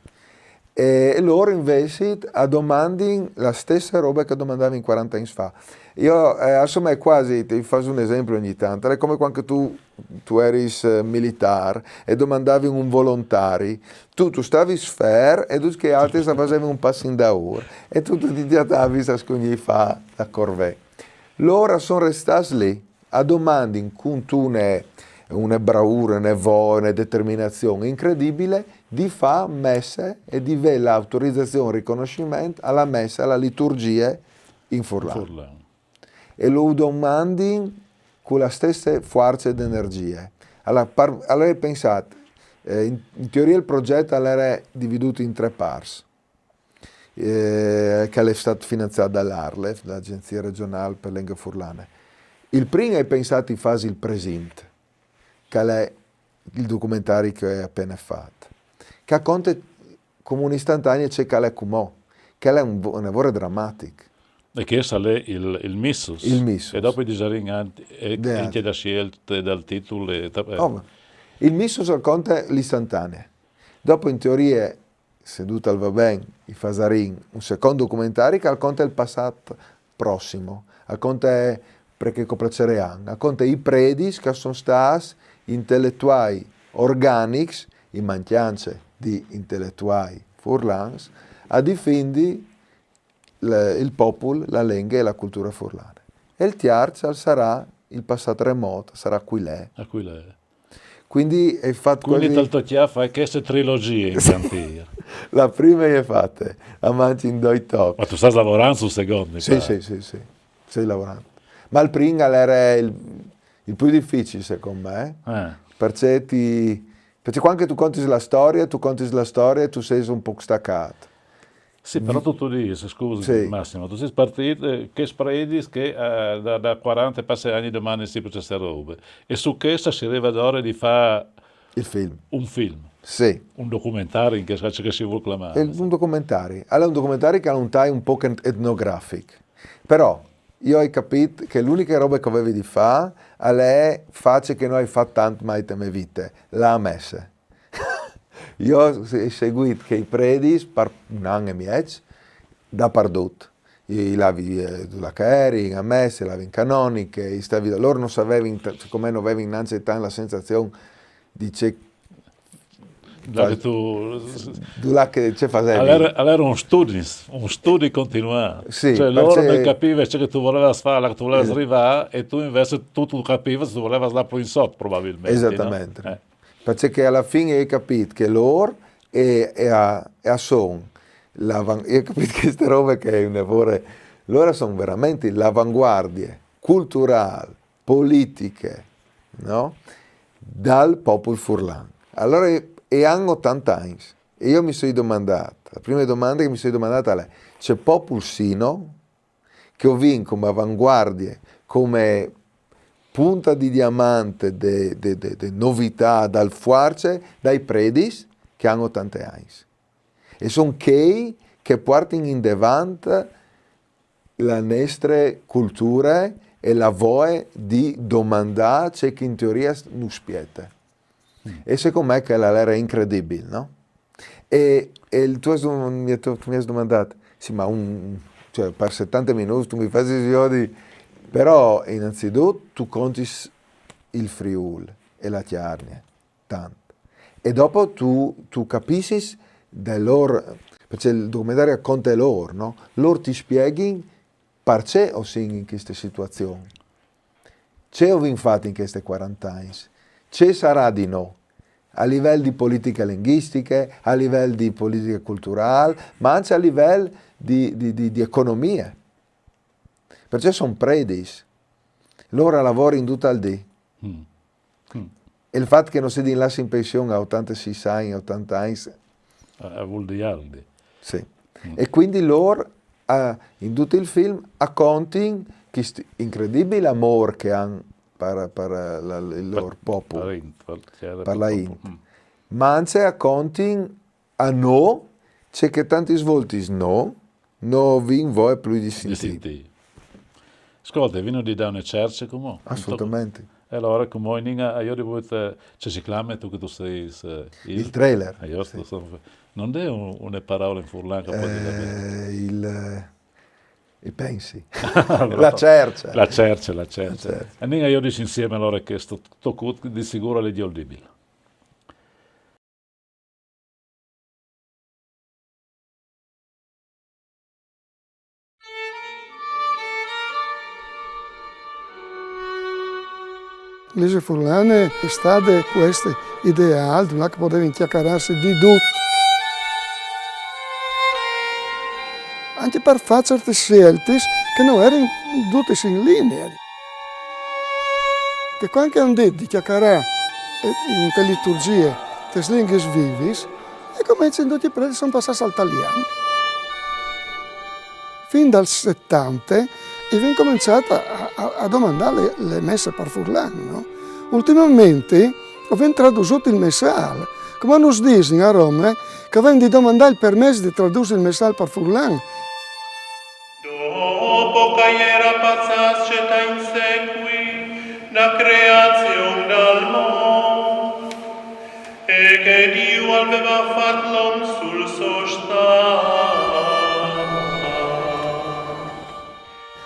E lôr invezit a domandin la stesse robe che a domandavin cuarante agns fa. Jo, eh, insome, cuasi, ti fâs un esempli ogni tant, al è come cuant che tu, tu jeris, eh, militâr e domandavin un volontari, tu, tu stavis fer e ducj chei altris a fasevin un pas indaûr e tu, tu ti cjatavis a scugnî fâ la corvée. Lôr a son restâts li, a domandin cuntune, une braure, une voie, une determinazion incredibile di fâ messe e di vê la autorizazion, il riconosciment a la messe, a la liturgjie in furlan. Furlan. E lu domandin cu la stesse fuarce ed energjie. Alore, par-, alore pensât, eh, in, in teorie il progjet al jere dividût in trê parts, eh, che al è stât finanziât da l'ARLeF, da l'Agenzia Regjonâl pe Lenghe Furlane. Il prin al è pensât in fâ il presint, che al è il documentari che o ai apene fat, che al conte come une istantanee ce che al è cumò, che al è un vo-, une vore dramatic. E chest al è il, il missus. Il missus. E dopo o disarìn ancje, e, ancje la sielte dal titul. E, eh. Oh, ma il missus al conte l'istantanee. Dopo, in teorie, se dut al va ben, o fasarìn un secont documentari che al conte il passât prossim, al conte, parcè che o plaserìn, al conte i predis che a son stâts inteletuâi organics, in mancjance di inteletuâi furlans, a difindi le, il popul, la lenghe e la culture furlane. E il tierç al sarà il passât remot, al sarà Aquilee. Aquilee. Cuindi o ai fat... Cuindi cuasi tal to cjâf e je cheste trilogjie in cjantîr. La prime e je fate, a mancjin doi tocs. Ma tu stâs lavorant sul secont, mi Sì, pâr. Sì, sì, sì. Sês lavorant. Ma il prin al jere il, il plui dificil, secont me, eh? Eh. Parcè ti, parcè cuant che tu contis la storie, tu contis la storie e tu sês un pôc stacât. Sì, però tu, tu disis, scusi, sì. Massimo, tu sês partît, eh, chês predis che, eh, da, da cuarante e passe agns doman si processe robe. E su cheste si rive adore di fâ il film. Un film. Sì. Un documentari, in chel senso che si vûl clamâ. Un documentari. Alore, un documentari che al è un tai un pôc etnografic. Però jo o ai capît che la uniche robe che o vevi di fâ al è fâ ce che no ai fat tant mai te mê vite, lâ a messe. Jo o ai seguît chei predis par un an e mieç, dapardut. I lavi, eh, dulà che a jerin, a messe, i lavi in canoniche, i stavi, lôr no savevin, sicome no vevin nancje tant la sensazion di ce Dulà che tu... Dulà che ce fasevi? Al jere, al jere un studi, un studi continuât. Sì, cioè, lôr no capivin ce che tu volevas fâ, là che tu volevas rivâ, e tu invezit tu, tu capivas, tu volevas lâ plui in sot, probabilmentri. Esatamente. Parcè che a la fin o ai capît che lôr e, e a, e a son, la, o ai capît cheste robe che e je une vore, lôr a son verementri la avanguardie culturâl, politiche, no? Dal popul furlan. Alore, e a àn otante agns. E jo mi soi domandât, la prime domande che mi soi domandât al è: ce popul sino, che o vin come avanguardie, come punte di diamant de, de, de, de novitât, dal fuarce, dai predis che a àn otante agns. E a son chei che a puartin indevant la nestre culture e la voie di domandâ ce che in teorie nus spiete. E secont me chel al jere incredibil, no? E, e tu mi âs dom-, mi âs, tu mi âs domandât, sì, ma un, cioè, par setante minûts tu mi fasis viodi, però, inanzitut, tu contis il Friûl e la Cjargne, tant. E dopo tu, tu capissis da lôr, parcè il documentari al conte lôr, no? Lôr ti spieghin parcè o sin in cheste situazion. Ce o vin fat in chescj cuarante agns? Ce sarà di nô? A livel di politiche linguistiche, a livel di politiche culturâl, ma ancje a livel di, di, di, di economie. Parcè a son predis. Lôr a lavorin dut il dì. E il fat che no sedin lâts in pension a otantesîs agns, otante agns, al vûl dî alc. Sì. E cuindi lôr, a, in dut il film, a contin chest incredibil amôr che a àn par, par la, il lôr popul, par la int. Ma ancje a contin a nô ce che tantis voltis nô no vin voie plui di sintî. Scolte, vino di dâ une cerce cumò? Assolutamentri. E alore cumò, Nina, jo o vûl, eh, ce si clame, tu che tu sês, eh, il trailer. No je un, une peraule in furlan che o pues dî? Eh, il, eh, i pensi. La cerce. La cerce, la cerce. E Nina, jo o dîs insiemi alore che sto, sto cut di sigûr al è gjoldibil. Lis Furlanis e je stade cheste idee, là che a podevin cjacarâsi di dut. Ancje par fâ ciertis sieltis che no jerin dutis in linie. Che cuant che a àn dit di cjacarâ, eh, inte liturgjie, tes linguis vivis, e comencin ducj i predis, a son passâts al talian. Fin dal setante, i vin començât a, a, a domandâ lis, lis messis par furlan, no? Ultimamentri, o vin tradusût il messâl. Cumò nus disin a Rome che o vin di domandâ il permès di tradusi il messâl par furlan. Dopo che a jere passade cent agns secuint da creazion dal mont, e che Diu al veve fat l'om sul so stât.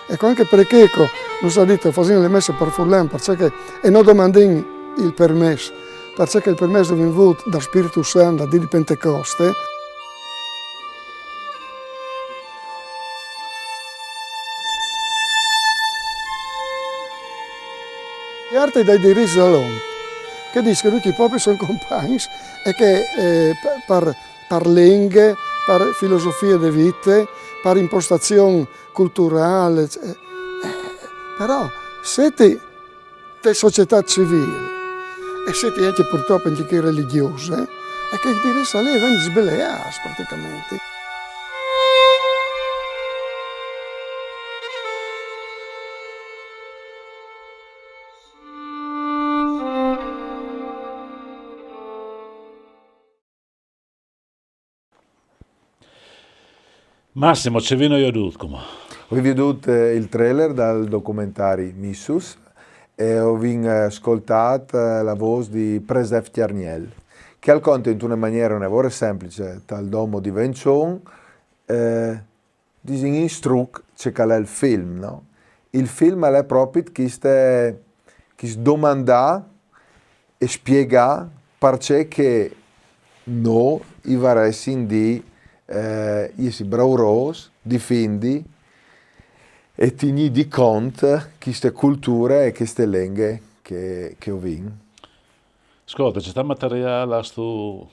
E cuant che Precheco nus à dit: fasìn lis messis par furlan, parcè che, e no domandìn il permès, parcè che il permès lu vin vût dal Spirtu Sant, dal dì di Pentecoste. L'articul dai dirits dal om, che al dîs che ducj i popui a son compagns e che, eh, par, par lenghe, par filosofie de vite, par impostazion culturâl, eh, Però, se ti te società civile e se ti anche purtroppo anche che religiose, e che dire sa lì, vegn sbeleas praticamente. Massimo, ce vino jodût cumò? Ho viodût eh, il trailer dal documentari Missus e ho vin eh, ascoltât eh, la vôs di Presef Cjargnel, che al conta in una maniera una vore semplice tal domo di Vençon, eh, disin in struc ce che al è il film, no? Il film al è propit chiste, chist domandâ e spiegâ parcè che nô i varessin di eh, jessi braurôs, difindi e tignî di cont chiste culture e cheste lenghe che, che o vin. Scolta, ce tant materiâl âstu,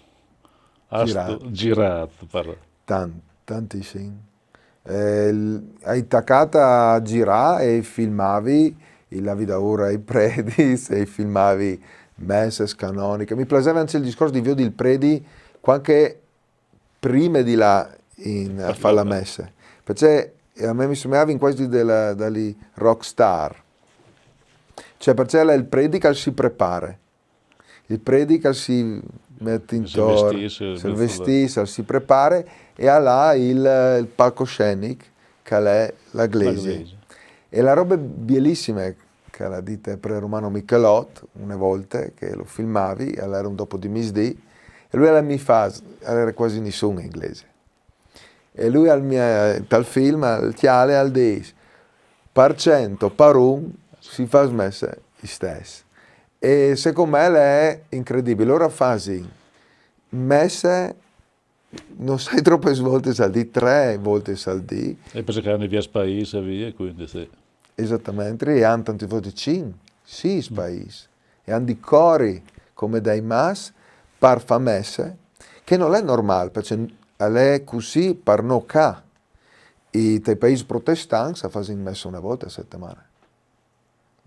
âstu Girât. Girât par... Tant, tantissim. Eh, l- ai tacât a girâ e filmavi, i lavi daûr ai predis e i filmavi messes canoniche. Mi plaseve anche il discors di viodi il predi cuant che prime di lâ in, a fâ la messe. Parcè a me mi someavin quasi de la, da li rockstar. Cioè, parcè al è il predi che al si prepare. Il predi che al si met in Si tor, vestìs, se vestìs. Vestìs, al si prepare e al à il, il palcoscenic che al è la glesie. glesie. E la robe bielissime che al à dite pre Romano Michelot, une volte che lo filmavi, al era un dopo di misdì, e lui al mi fa, al era quasi nissun in glesie. E lui al mi, tal film, al cjale, al dîs, par cent o par un, si fâs messe istès. E secont me al è incredibil. Lôr a fasin messe, no sai tropes voltis al dì, trê voltis al dì, E parcè che a àn viers paîs e vie, cuindi sì. Esatamente, e a àn tantis voltis cinc, sîs paîs. E a àn di cori come dai mats par fâ messe, che nol è normâl, parcè al è cussì par nô ca. E tai paîs protestants a fasin messe une volte a setemane.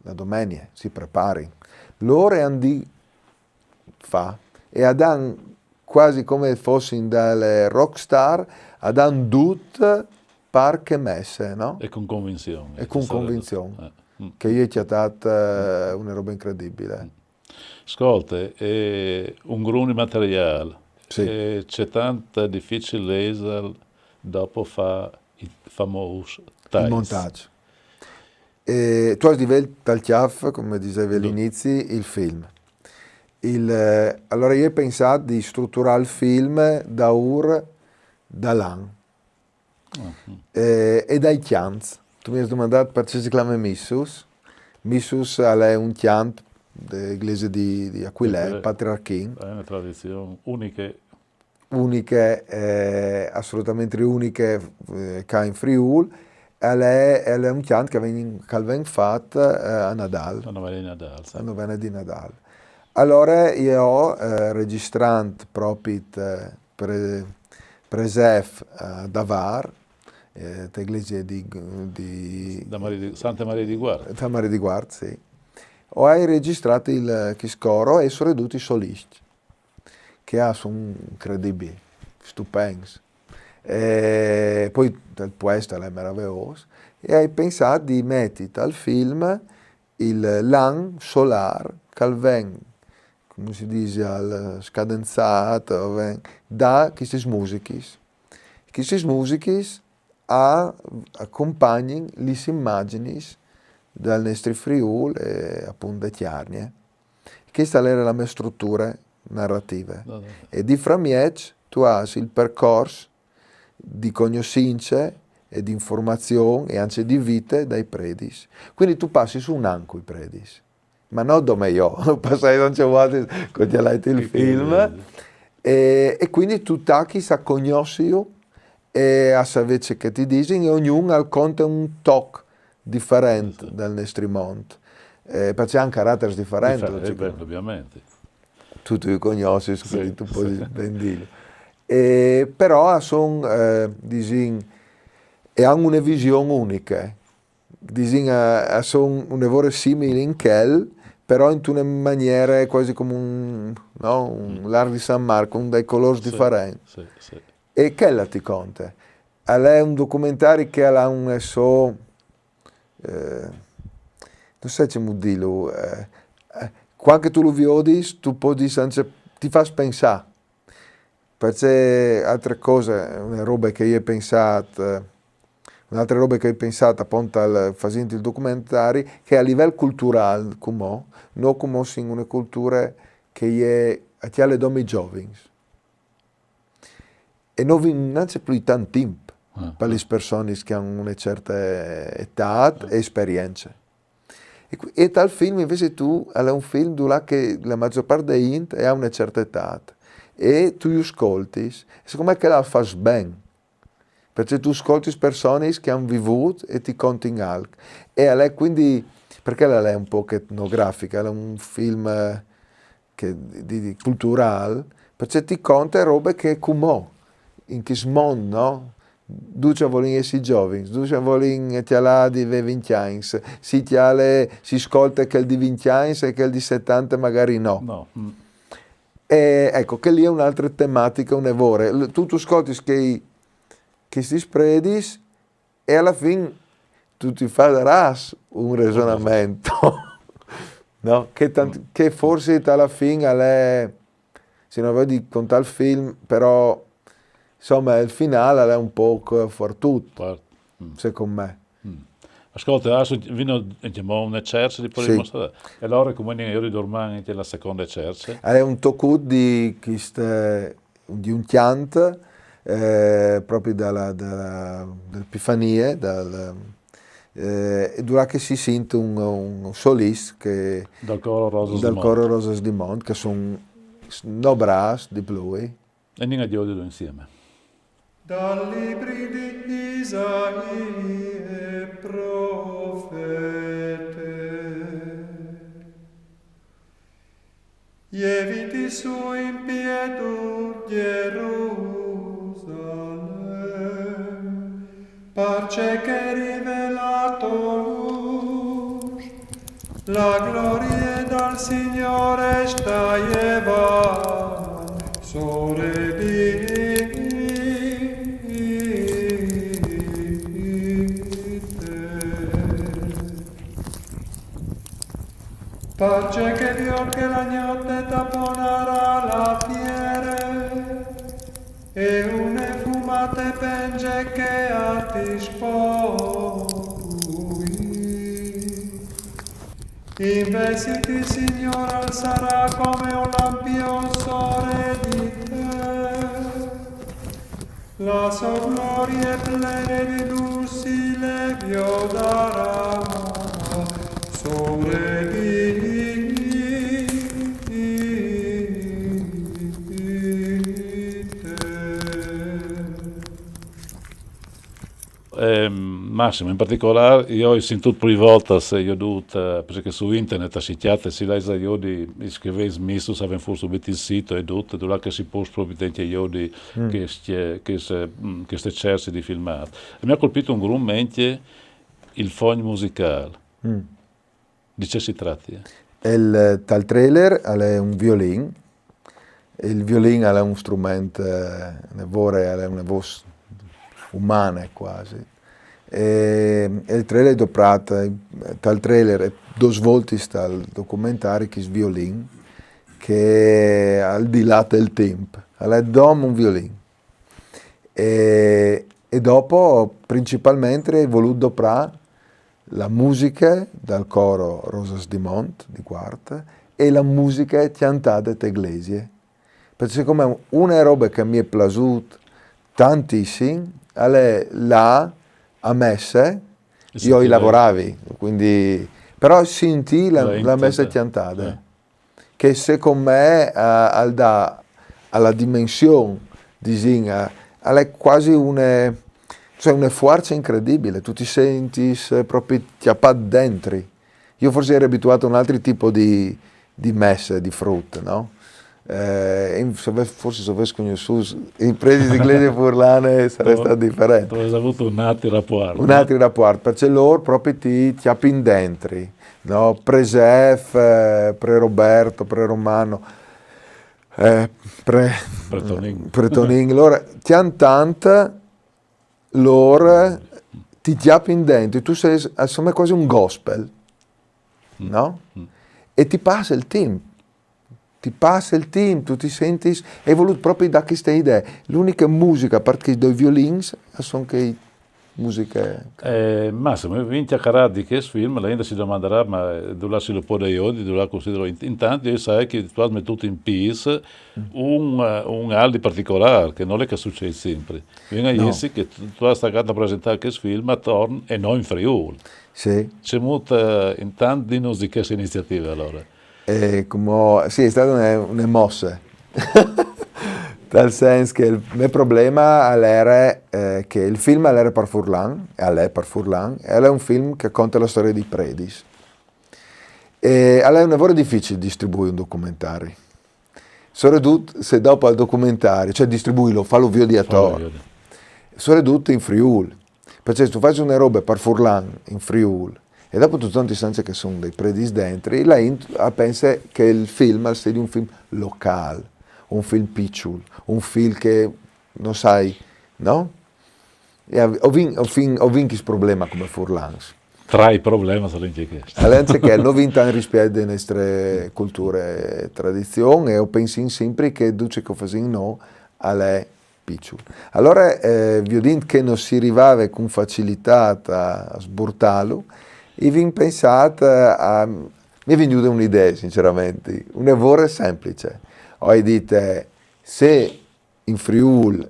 La domenie, si preparin. Lôr a àn di fâ. E a dan, quasi come fossin da le rockstar, a dan dut par chê messe, no? E cun convinzion. E cun convinzion. Eh, mm. Che jo i ai cjatât eh, une robe incredibile. Scolte, e un grum di materiâl. Sì. E ce tant dificil jesal dopo fâ i famôs Il tais. montaggio. E tu âs di vê tal cjâf, come disevi a l'inizi, il film. Il, eh, alore jo i ai pensât di struturâ il film daûr dal an. Eh, e dai cjants. Tu mi âs domandât parcè si clame Missus. Missus al è un cjant de glesie di, di Aquilee, Aquilee. Patriarchin. Al è une tradizion uniche. Uniche, eh, assolutamente uniche eh, ca in Friûl, e al è, al è un cjant che al ven, che al ven fat eh, a Nadâl, La novena di Nadâl, sì. La novena di Nadâl. Alore jo, eh, registrant propit eh, pre, Presef eh, da Vâr, eh, te glesie di, di Da Maria di, Santa Maria di Guarda. Santa Maria di Guarda, sì. O ai registrât il, chist coro e soredut i soliscj, che a son incredibili, stupents. E po il puest al è maraveôs. E o ai pensât di meti tal film il, l'an solâr che al ven, come si dîs, al scadenzât, al ven da chistis musichis. Chistis musichis a acompagnin lis imagjinis dal nestri Friûl e apont de Cjargne. Chesta al era la mê struture narative. E di framieç tu âs il percors di cognossince e di informazion e ancje di vite dai predis. Cuindi tu passis un an cui predis. Ma no dome jo, o passais ancje voaltris cuant che o ai cjalait il film. E, e cuindi tu tachis a cognossiju e a savê ce che ti disin e ognun al conte un toc diferent dal nestri mont. Eh, parcè a àn caraters diferents, Dife- eh, logicamente. Beh, ovviamente. Tu, tu i cognossis, cuindi tu puedis ben dîlu. E, però a son, eh, disin, e a àn une vision uniche. disìn, a, a son une vore simili in chel, però intune maniere quasi come un, no? Un l'arc di San Marco, un dai colors diferents. Sì, sì. E chel ti conte. Al è un documentari che al à un so, eh, no sai come dirlo, eh, eh, quand che tu lu viodis, tu pudis ancje, ti fâs pensâ. Parcè altre cose, une robe che i ai pensât, eh, une altre robe che i ai pensât apont al fasint il documentari, che a livel culturâl, cumò, nô cumò sin une culture che e je a cjale dome i zovins. E no vin nancje plui tant timp par lis personis che a àn une certe etât e esperience. E, e tal film invezit tu, al è un film dulà che la magior part de int e à une certe etât. E tu ju scoltis, e secont me chel al fâs ben. Parcè tu scoltis personis che a àn vivût e ti contin alc. E al è cuindi, parcè al è un pôc etnografic, al è un film, eh, che, di, di culturâl, parcè ti conte robe che cumò, in chest mont, no? Ducj a volin jessi zovins, ducj a volin cjalâ di vê vincj agns, si cjale, si scolte chel di vincj agns e chel di setante magari no. No. Mm. E eco, chê li e je une altre tematiche, une vore. Tu, tu scoltis chei, chestis predis e a la fin tu ti fasarâs un resonament, no? Che, tant, che forsit a la fin al è, se no vedi contâ il film, però, insome, il finâl al è un pôc fuartut, Fuart. Mm. Secont me. Mm. Scolte, adesso vino, diciamo, une cerce di... Sì. E alore come jo di durmant inte la seconde cerce? Al è un tocut di cheste, di un cjant, eh, propit da la, da la, da la Epifanie, dal, eh, e dulà che si sint un, un solist che... Dal coro Rosas di dal Mont. Coro Rosas di Mont, che a son s-, no brâfs di plui. E anìn a viodilu insieme. Dal libri di Isaie profete. Jeviti su in pietur Jerusalem, parcè che rivelât lûs la glorie dal Signôr e sta jevant sore di te. Parcè che viôt che la gnot e taponarà la tiere, e une fumate pence che a ti spopui. Invezit il Signôr al sarà come un lampion sore di te. La sô glorie plene di lûs si le viodarà sore di te. Eh, Massimo, in particolâr, jo o ai sintût plui voltas, eh, jo dut, eh, parcè che su internet si cjate, si lès jo di, i scrivents mistus, a ven fûr subit il sito e dut, dulà che si pues propit ancje jo di cheste, cheste, mm, cheste cerce di filmât. E mi à colpît un grum ancje il fogn musicâl. Di ce si trate? Il, tal trailer al è un violin. Il violin al è un strument, eh, une vore, al è une vôs umane cuasi. E, e il trailer al è doprât, eh, tal trailer e dôs voltis tal documentari chest violin che al dilate il timp. Al è dome un violin. E, e dopo, principalmentri, o ai volût doprâ la musiche dal coro Rosas di Mont di Cuart e la musiche cjantade te glesie. Parcè secont me une robe che mi è plasût tantissim al è lâ a messe, jo i lavoravi, cuindi, però sintî la, la messe cjantade, che secont me, eh, al dà a la dimension, disìn, eh, al è cuasi une, cioè une fuarce incredibile, tu ti sentis propit cjapât dentri. Jo forsit o jeri abituât a un altri tipo di, di messe, di frut, no? Eh, in- se ve- forsi se vess cognossût i predis di Glesie Furlane sarès stât diferent. Tu âs vût un altri rapuart. Un altri rapuart, parcè lôr propri ti cjapin dentri, no? Pre Zef, eh, pre Roberto, pre Romano, eh, pre Pre Tonin. Pre Tonin. Lôr ti àn tant, lôr ti cjapin dentri, tu sês, insome, cuasi un gospel, no? E ti passe il timp. Ti passe il timp, tu ti sentis, e ai volût propri dâ cheste idee. L'uniche musiche, a part chei doi violins, a son chei musiche. Eh, Massimo, o vin cjacarât di chest film, la int si domandarà, ma, eh, dulà si lu pues jodi, dulà cusì, dulà. Int- intant jo o sai che tu âs metût in pîts un, eh, un alc di particolâr, che nol è che al sucêt simpri. Vin a jessi che tu, tu âs tacât a presentâ chest film ator e no in Friûl. Sì. Cemût, eh, intant dînus di cheste iniziative alore. E come, sì, al è stât une, une mosse. Tal sens che il me probleme al jere, eh, che il film al jere par furlan, e al è par furlan, e al è un film che al conte la storie dai predis. E al è une vore dificil distribuî un documentari. Soredut se dopo al documentari, cioè distribuîlu, fâlu viodi ator. Soredut in Friûl. Parcè se tu fasis une robe par furlan in Friûl, e dopo tu zontis ancje che a son dai predis dentri, la int a pense che il film al sedi un film locâl, un film piçul, un film che, no sai, no? E o vin, o vin, o vin chest probleme come furlans. Tra i problemis al è ancje chest. Al è ancje che no vin tant rispiet de nestre culture e tradizion, e o pensin simpri che dut ce che o fasin nô al è piçul. Alore, eh, viodint che no si rivave cun facilitât a, a sburtâlu, i vin pensât a, mi è vignude une idee, sinceramenti, une vore semplice. O ai dit, eh, se in Friûl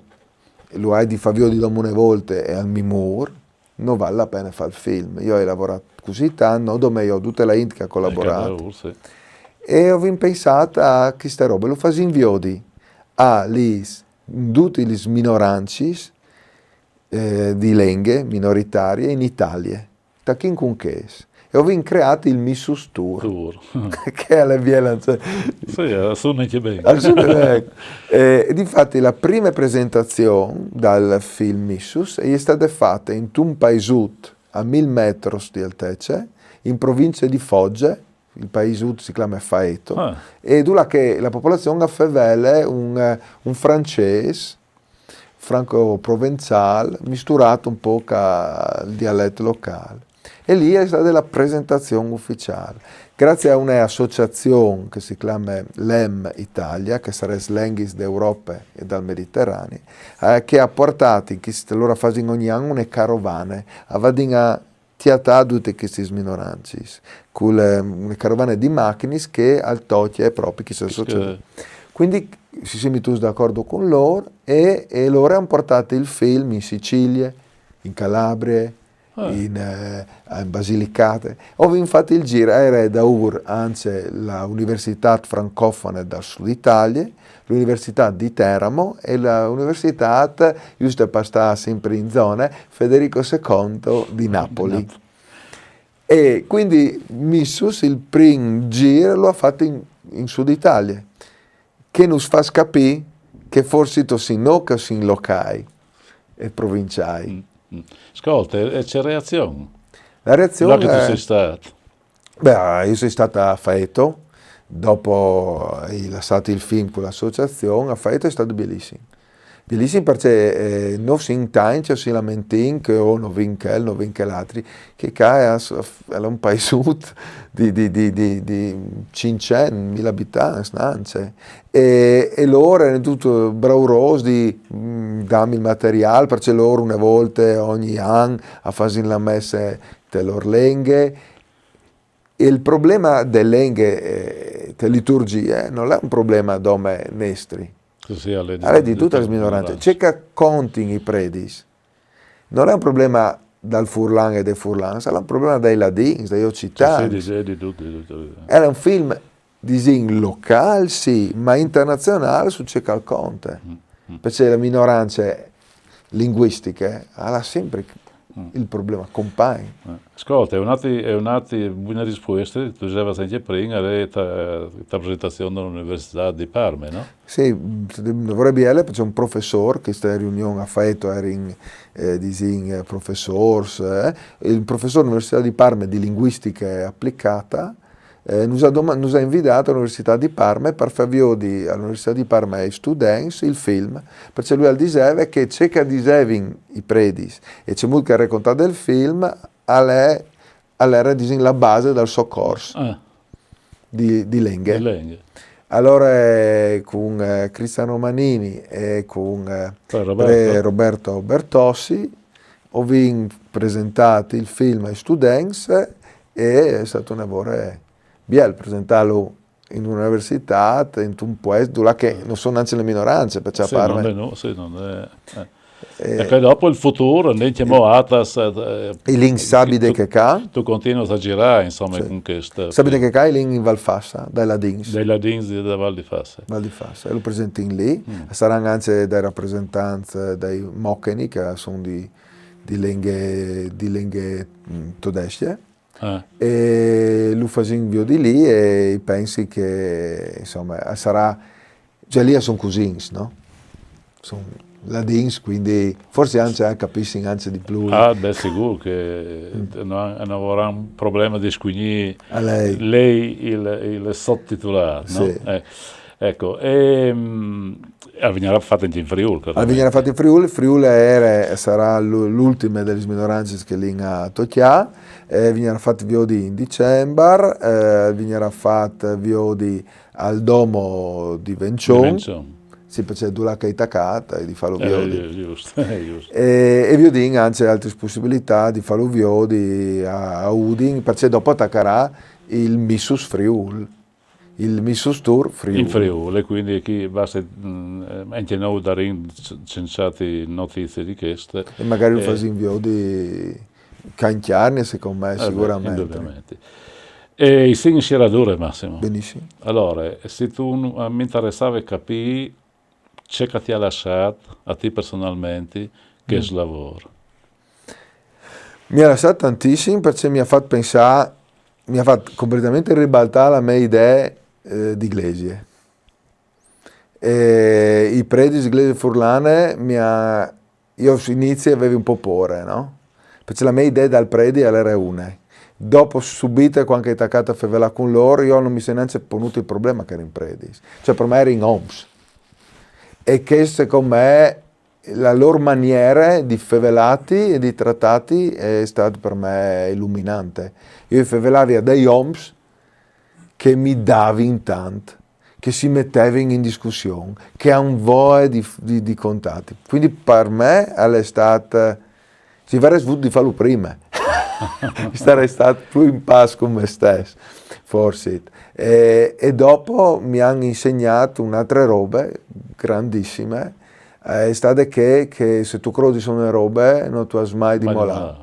lu ai di fâ viodi dome une volte e al mi mûr, no vâl la pene fâ il film. Jo o ai lavorât cussì tant, no dome jo, dute la int che e à colaborât. E o vin pensât a cheste robe, lu fasìn viodi a lis, dutis lis minorancis, eh, di lenghe minoritarie in Italie. Tachìn cun chês. E o vin creât il Missus Tour, che al è biel, cioè. Sì, eh, al sune ancje ben. Al sune ben. E difati la prime presentazion dal film Missus e je stade fate intun paisut a mil metris di altece, in provincie di Foggia, il paisut si clame Faeto, e dulà che la popolazion a fevele un, un francês franco-provençal, misturât un pôc al dialet locâl. E li e je stade la presentazion uficiâl. Graciis a une associazion che si clame LEM Italia, che sarès Lenghis d'Europe e dal Mediterani, eh, che e à puartât in chest, lôr a fasin ogni an une carovane, a vadin a cjatâ dutis chestis minorancis, cu une carovane di machinis che al tocje propri cheste associazion. Cuindi si sin metûts d'acuardi cun lôr e, e lôr a àn puartât il film in Sicilie, in Calabrie, in, eh, in Basilicate. O vin fat il zîr, e jere daûr ancje la Universitât Francofone dal Sud Italie, la Universitât di Teramo e la Universitât, juste par stâ simpri in zone, Federico secondo di Napoli. E cuindi Missus il prin zîr lu à fat in, in Sud Italie, che nus fâs capî che forsit o sin nô che o sin locâi e provinciâi. Scolte, e ce reazion? La reazion... Là che tu sês stât. Beh, jo o soi stât a Faeto, dopo o ai lassât il film cu la associazion, a Faeto al è stât bielissim. Bielissim parcè, eh, nô o sin tancj, o si lamentìn che, oh, no vin chel, no vin chel altri, che ca al è, al è un paisut di, di, di, di, di cinccent, mil abitants, nancje. E, e lôr a jerin ducj braurôs di, mm, dâmi il materiâl, parcè lôr une volte ogni an a fasin la messe te lôr lenghe. E il probleme de lenghe, eh, te liturgjie, nol è un probleme dome nestri. Al è di dutis lis minorancis. Ce che a contin i predis nol è un probleme dal furlan e dai furlans, al è un probleme dai ladins, dai occitans. Al è un film, disìn, locâl, sì, ma internazionâl su ce che al conte. Parcè la minorance linguistiche, al à simpri il problema compagn. Eh, Scolta, è un altro, è un altro buona risposta, tu dicevi sempre prima, è la, la presentazione dell'Università di Parma, no? Sì, mm, vorrei dire, c'è un professore che sta in riunione a Faeto, era in, eh, disin, eh, professors, eh, il professore dell'Università di Parma di linguistica applicata, eh, nos ha, doma- nos ha invitato all'Università di Parma per far viodi all'Università di Parma ai studenti il film, perché lui al diceva che ciò che dicevano i predis e ciò che ha raccontato il film, al è, al era, disin, la base del suo corso Ah, di, di lingue. di lingue. Allora, eh, con eh, Cristiano Manini e con eh, Poi Roberto. Roberto Bertossi, ho presentato il film ai studenti e è stato un lavoro bello presentarlo in un'università, in un paese dove che non sono neanche le minoranze, perché Sì, Parma. Non è, no, sì, non è, eh. Eh, E poi dopo il futuro, andiamo a Atas, eh, i link Sabide tu- che ca, Tu continui a girare, insomma, Sì. con questa. Sabide che ca, i link in Val Fassa, dai Ladins. Dei Ladins di Val di Fassa. Val di Fassa, e lo presenti lì, saranno anche dei rappresentanti dei Mocheni, che sono di, di lingue, di lingue mm, tedesche, Eh. e lo facciamo viodi lì e pensi che, insomma, sarà, cioè lì sono cousins, no? Sono ladins, quindi forse anche, eh, capiscono anche di più. Ah, beh, sicuro che non, non avrà un problema di scugnì A lei. lei il, il sottotitolare, no? Sì. Eh, ecco, e, mm, e vegnerà fatto anche in Friuli, Al vegnerà fatto in Friuli, Friuli era, sarà l'u- l'ultima delle minoranze che lì a Tocchià, eh, vegnerà fatto viodi in dicembre, eh, vegnerà fatto viodi al Domo di Vencion, Prevenzione. Sì, perché due la che è attaccata e di farlo Eh, viodi. Giusto, è giusto. E, e viodin anche altre possibilità di farlo viodi a, a Udin, perché dopo attaccherà il Missus Friul, il Missus Tour Friul. In Friuli, quindi qui basta, mm, anche noi daremo sensate notizie di queste. E magari lo Eh. Facciamo viodi canchiarne, secondo me, Eh beh, sicuramente. Indubbiamente. E i segni sceradure, Massimo. Benissimo. Allora, se tu, mi interessava capire ciò che ti ha lasciato a te personalmente, che lavoro. Mi ha lasciato tantissimo perché mi ha fatto pensare, mi ha fatto completamente ribaltare la mia idea eh, di iglesia. E i predi di iglesia furlane mi ha, io all'inizio avevo un po' paura, no? Perché la mia idea dal predi era una. Dopo subito, quando ho attaccato a fevelare con loro, io non mi sono neanche ponuto il problema che ero in predi. Cioè, per me era in homes. E che secondo me la loro maniera di fevelati e di trattati è stata per me illuminante. Io fevelavi a dei homes che mi davano tanto, che si mettevano in discussione, che hanno voglia di, di, di contatti. Quindi per me è stata, se avrei avuto di farlo prima, sarei stato più in pace con me stesso, forse. E, e dopo mi hanno insegnato un'altra roba grandissima, eh, è stata che, che se tu credi su una roba non tu hai mai di Ma mollare.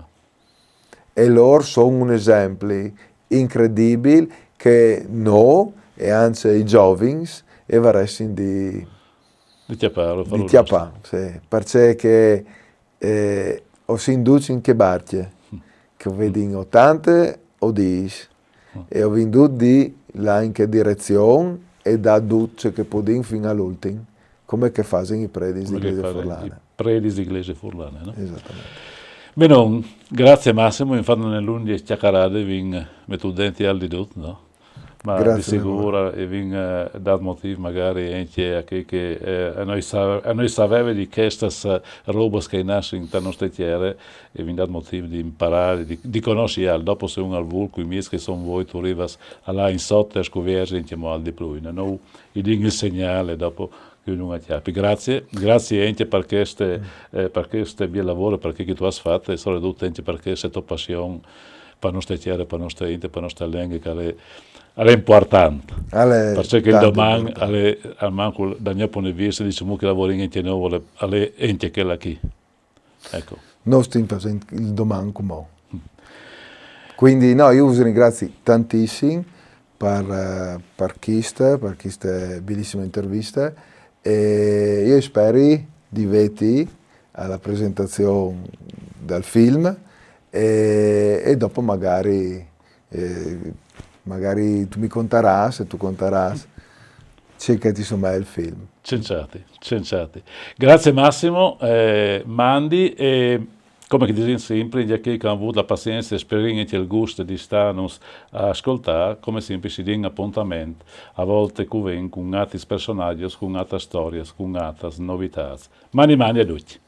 E loro sono un esempio incredibile che noi e anche i giovani e varessimo di, Di chiappare, di chiappare, sì, perché che, eh, o si induce in che barche, che vedi ottanta o dieci, e ho vinduto di là in che direzione e da tutto ciò che podin fino all'ultimo, come che fanno i predi di Come che iglesia fanno furlana. I predi di iglesia furlana, no? Esattamente. Bene, grazie Massimo, infatti non è lunedì chiacchierate, vi metto dentro al di tutto, no? Ma Grazie di sicuro e vi eh, dà motivo magari anche a che, che eh, a noi, sa- a noi sapeva di queste eh, robe che nascono in nostre terre e vi dà motivo di imparare, di, di conoscere, dopo se un al vulco, i miei che sono voi, tu arrivi là in sotto e scoperti anche al di più, no? I ding il segnale dopo che ognuno chiappi. Grazie, grazie anche per queste, eh, per queste belle lavoro, perché che tu hai fatto e soprattutto anche per questa tua passione per nostre terre, per nostra gente, per nostra lingua, che è, è importante. Allora, Perché che il tanto domani, importante. Alle, al manco, dal mio punto di vista, diciamo che lavori anche noi, alle, alle, anche quella qui. Ecco. Noi stiamo facendo il domani come. Quindi no, io vi ringrazio tantissimo per, eh, per questa, per questa bellissima intervista e io spero di vederti alla presentazione del film e, e dopo magari, eh, magari tu mi contarás e tu contarás ciò che ti somà il film. Cenciati, cenciati. Grazie Massimo, eh, mandi e come che disìn sempre, gli che hanno avuto la pazienza e sperino che il gusto di stanus a ascoltare, come sempre si dà un appuntamento, a volte con, con altri personaggi, con altre storie, con altre novità. Mani mani a tutti.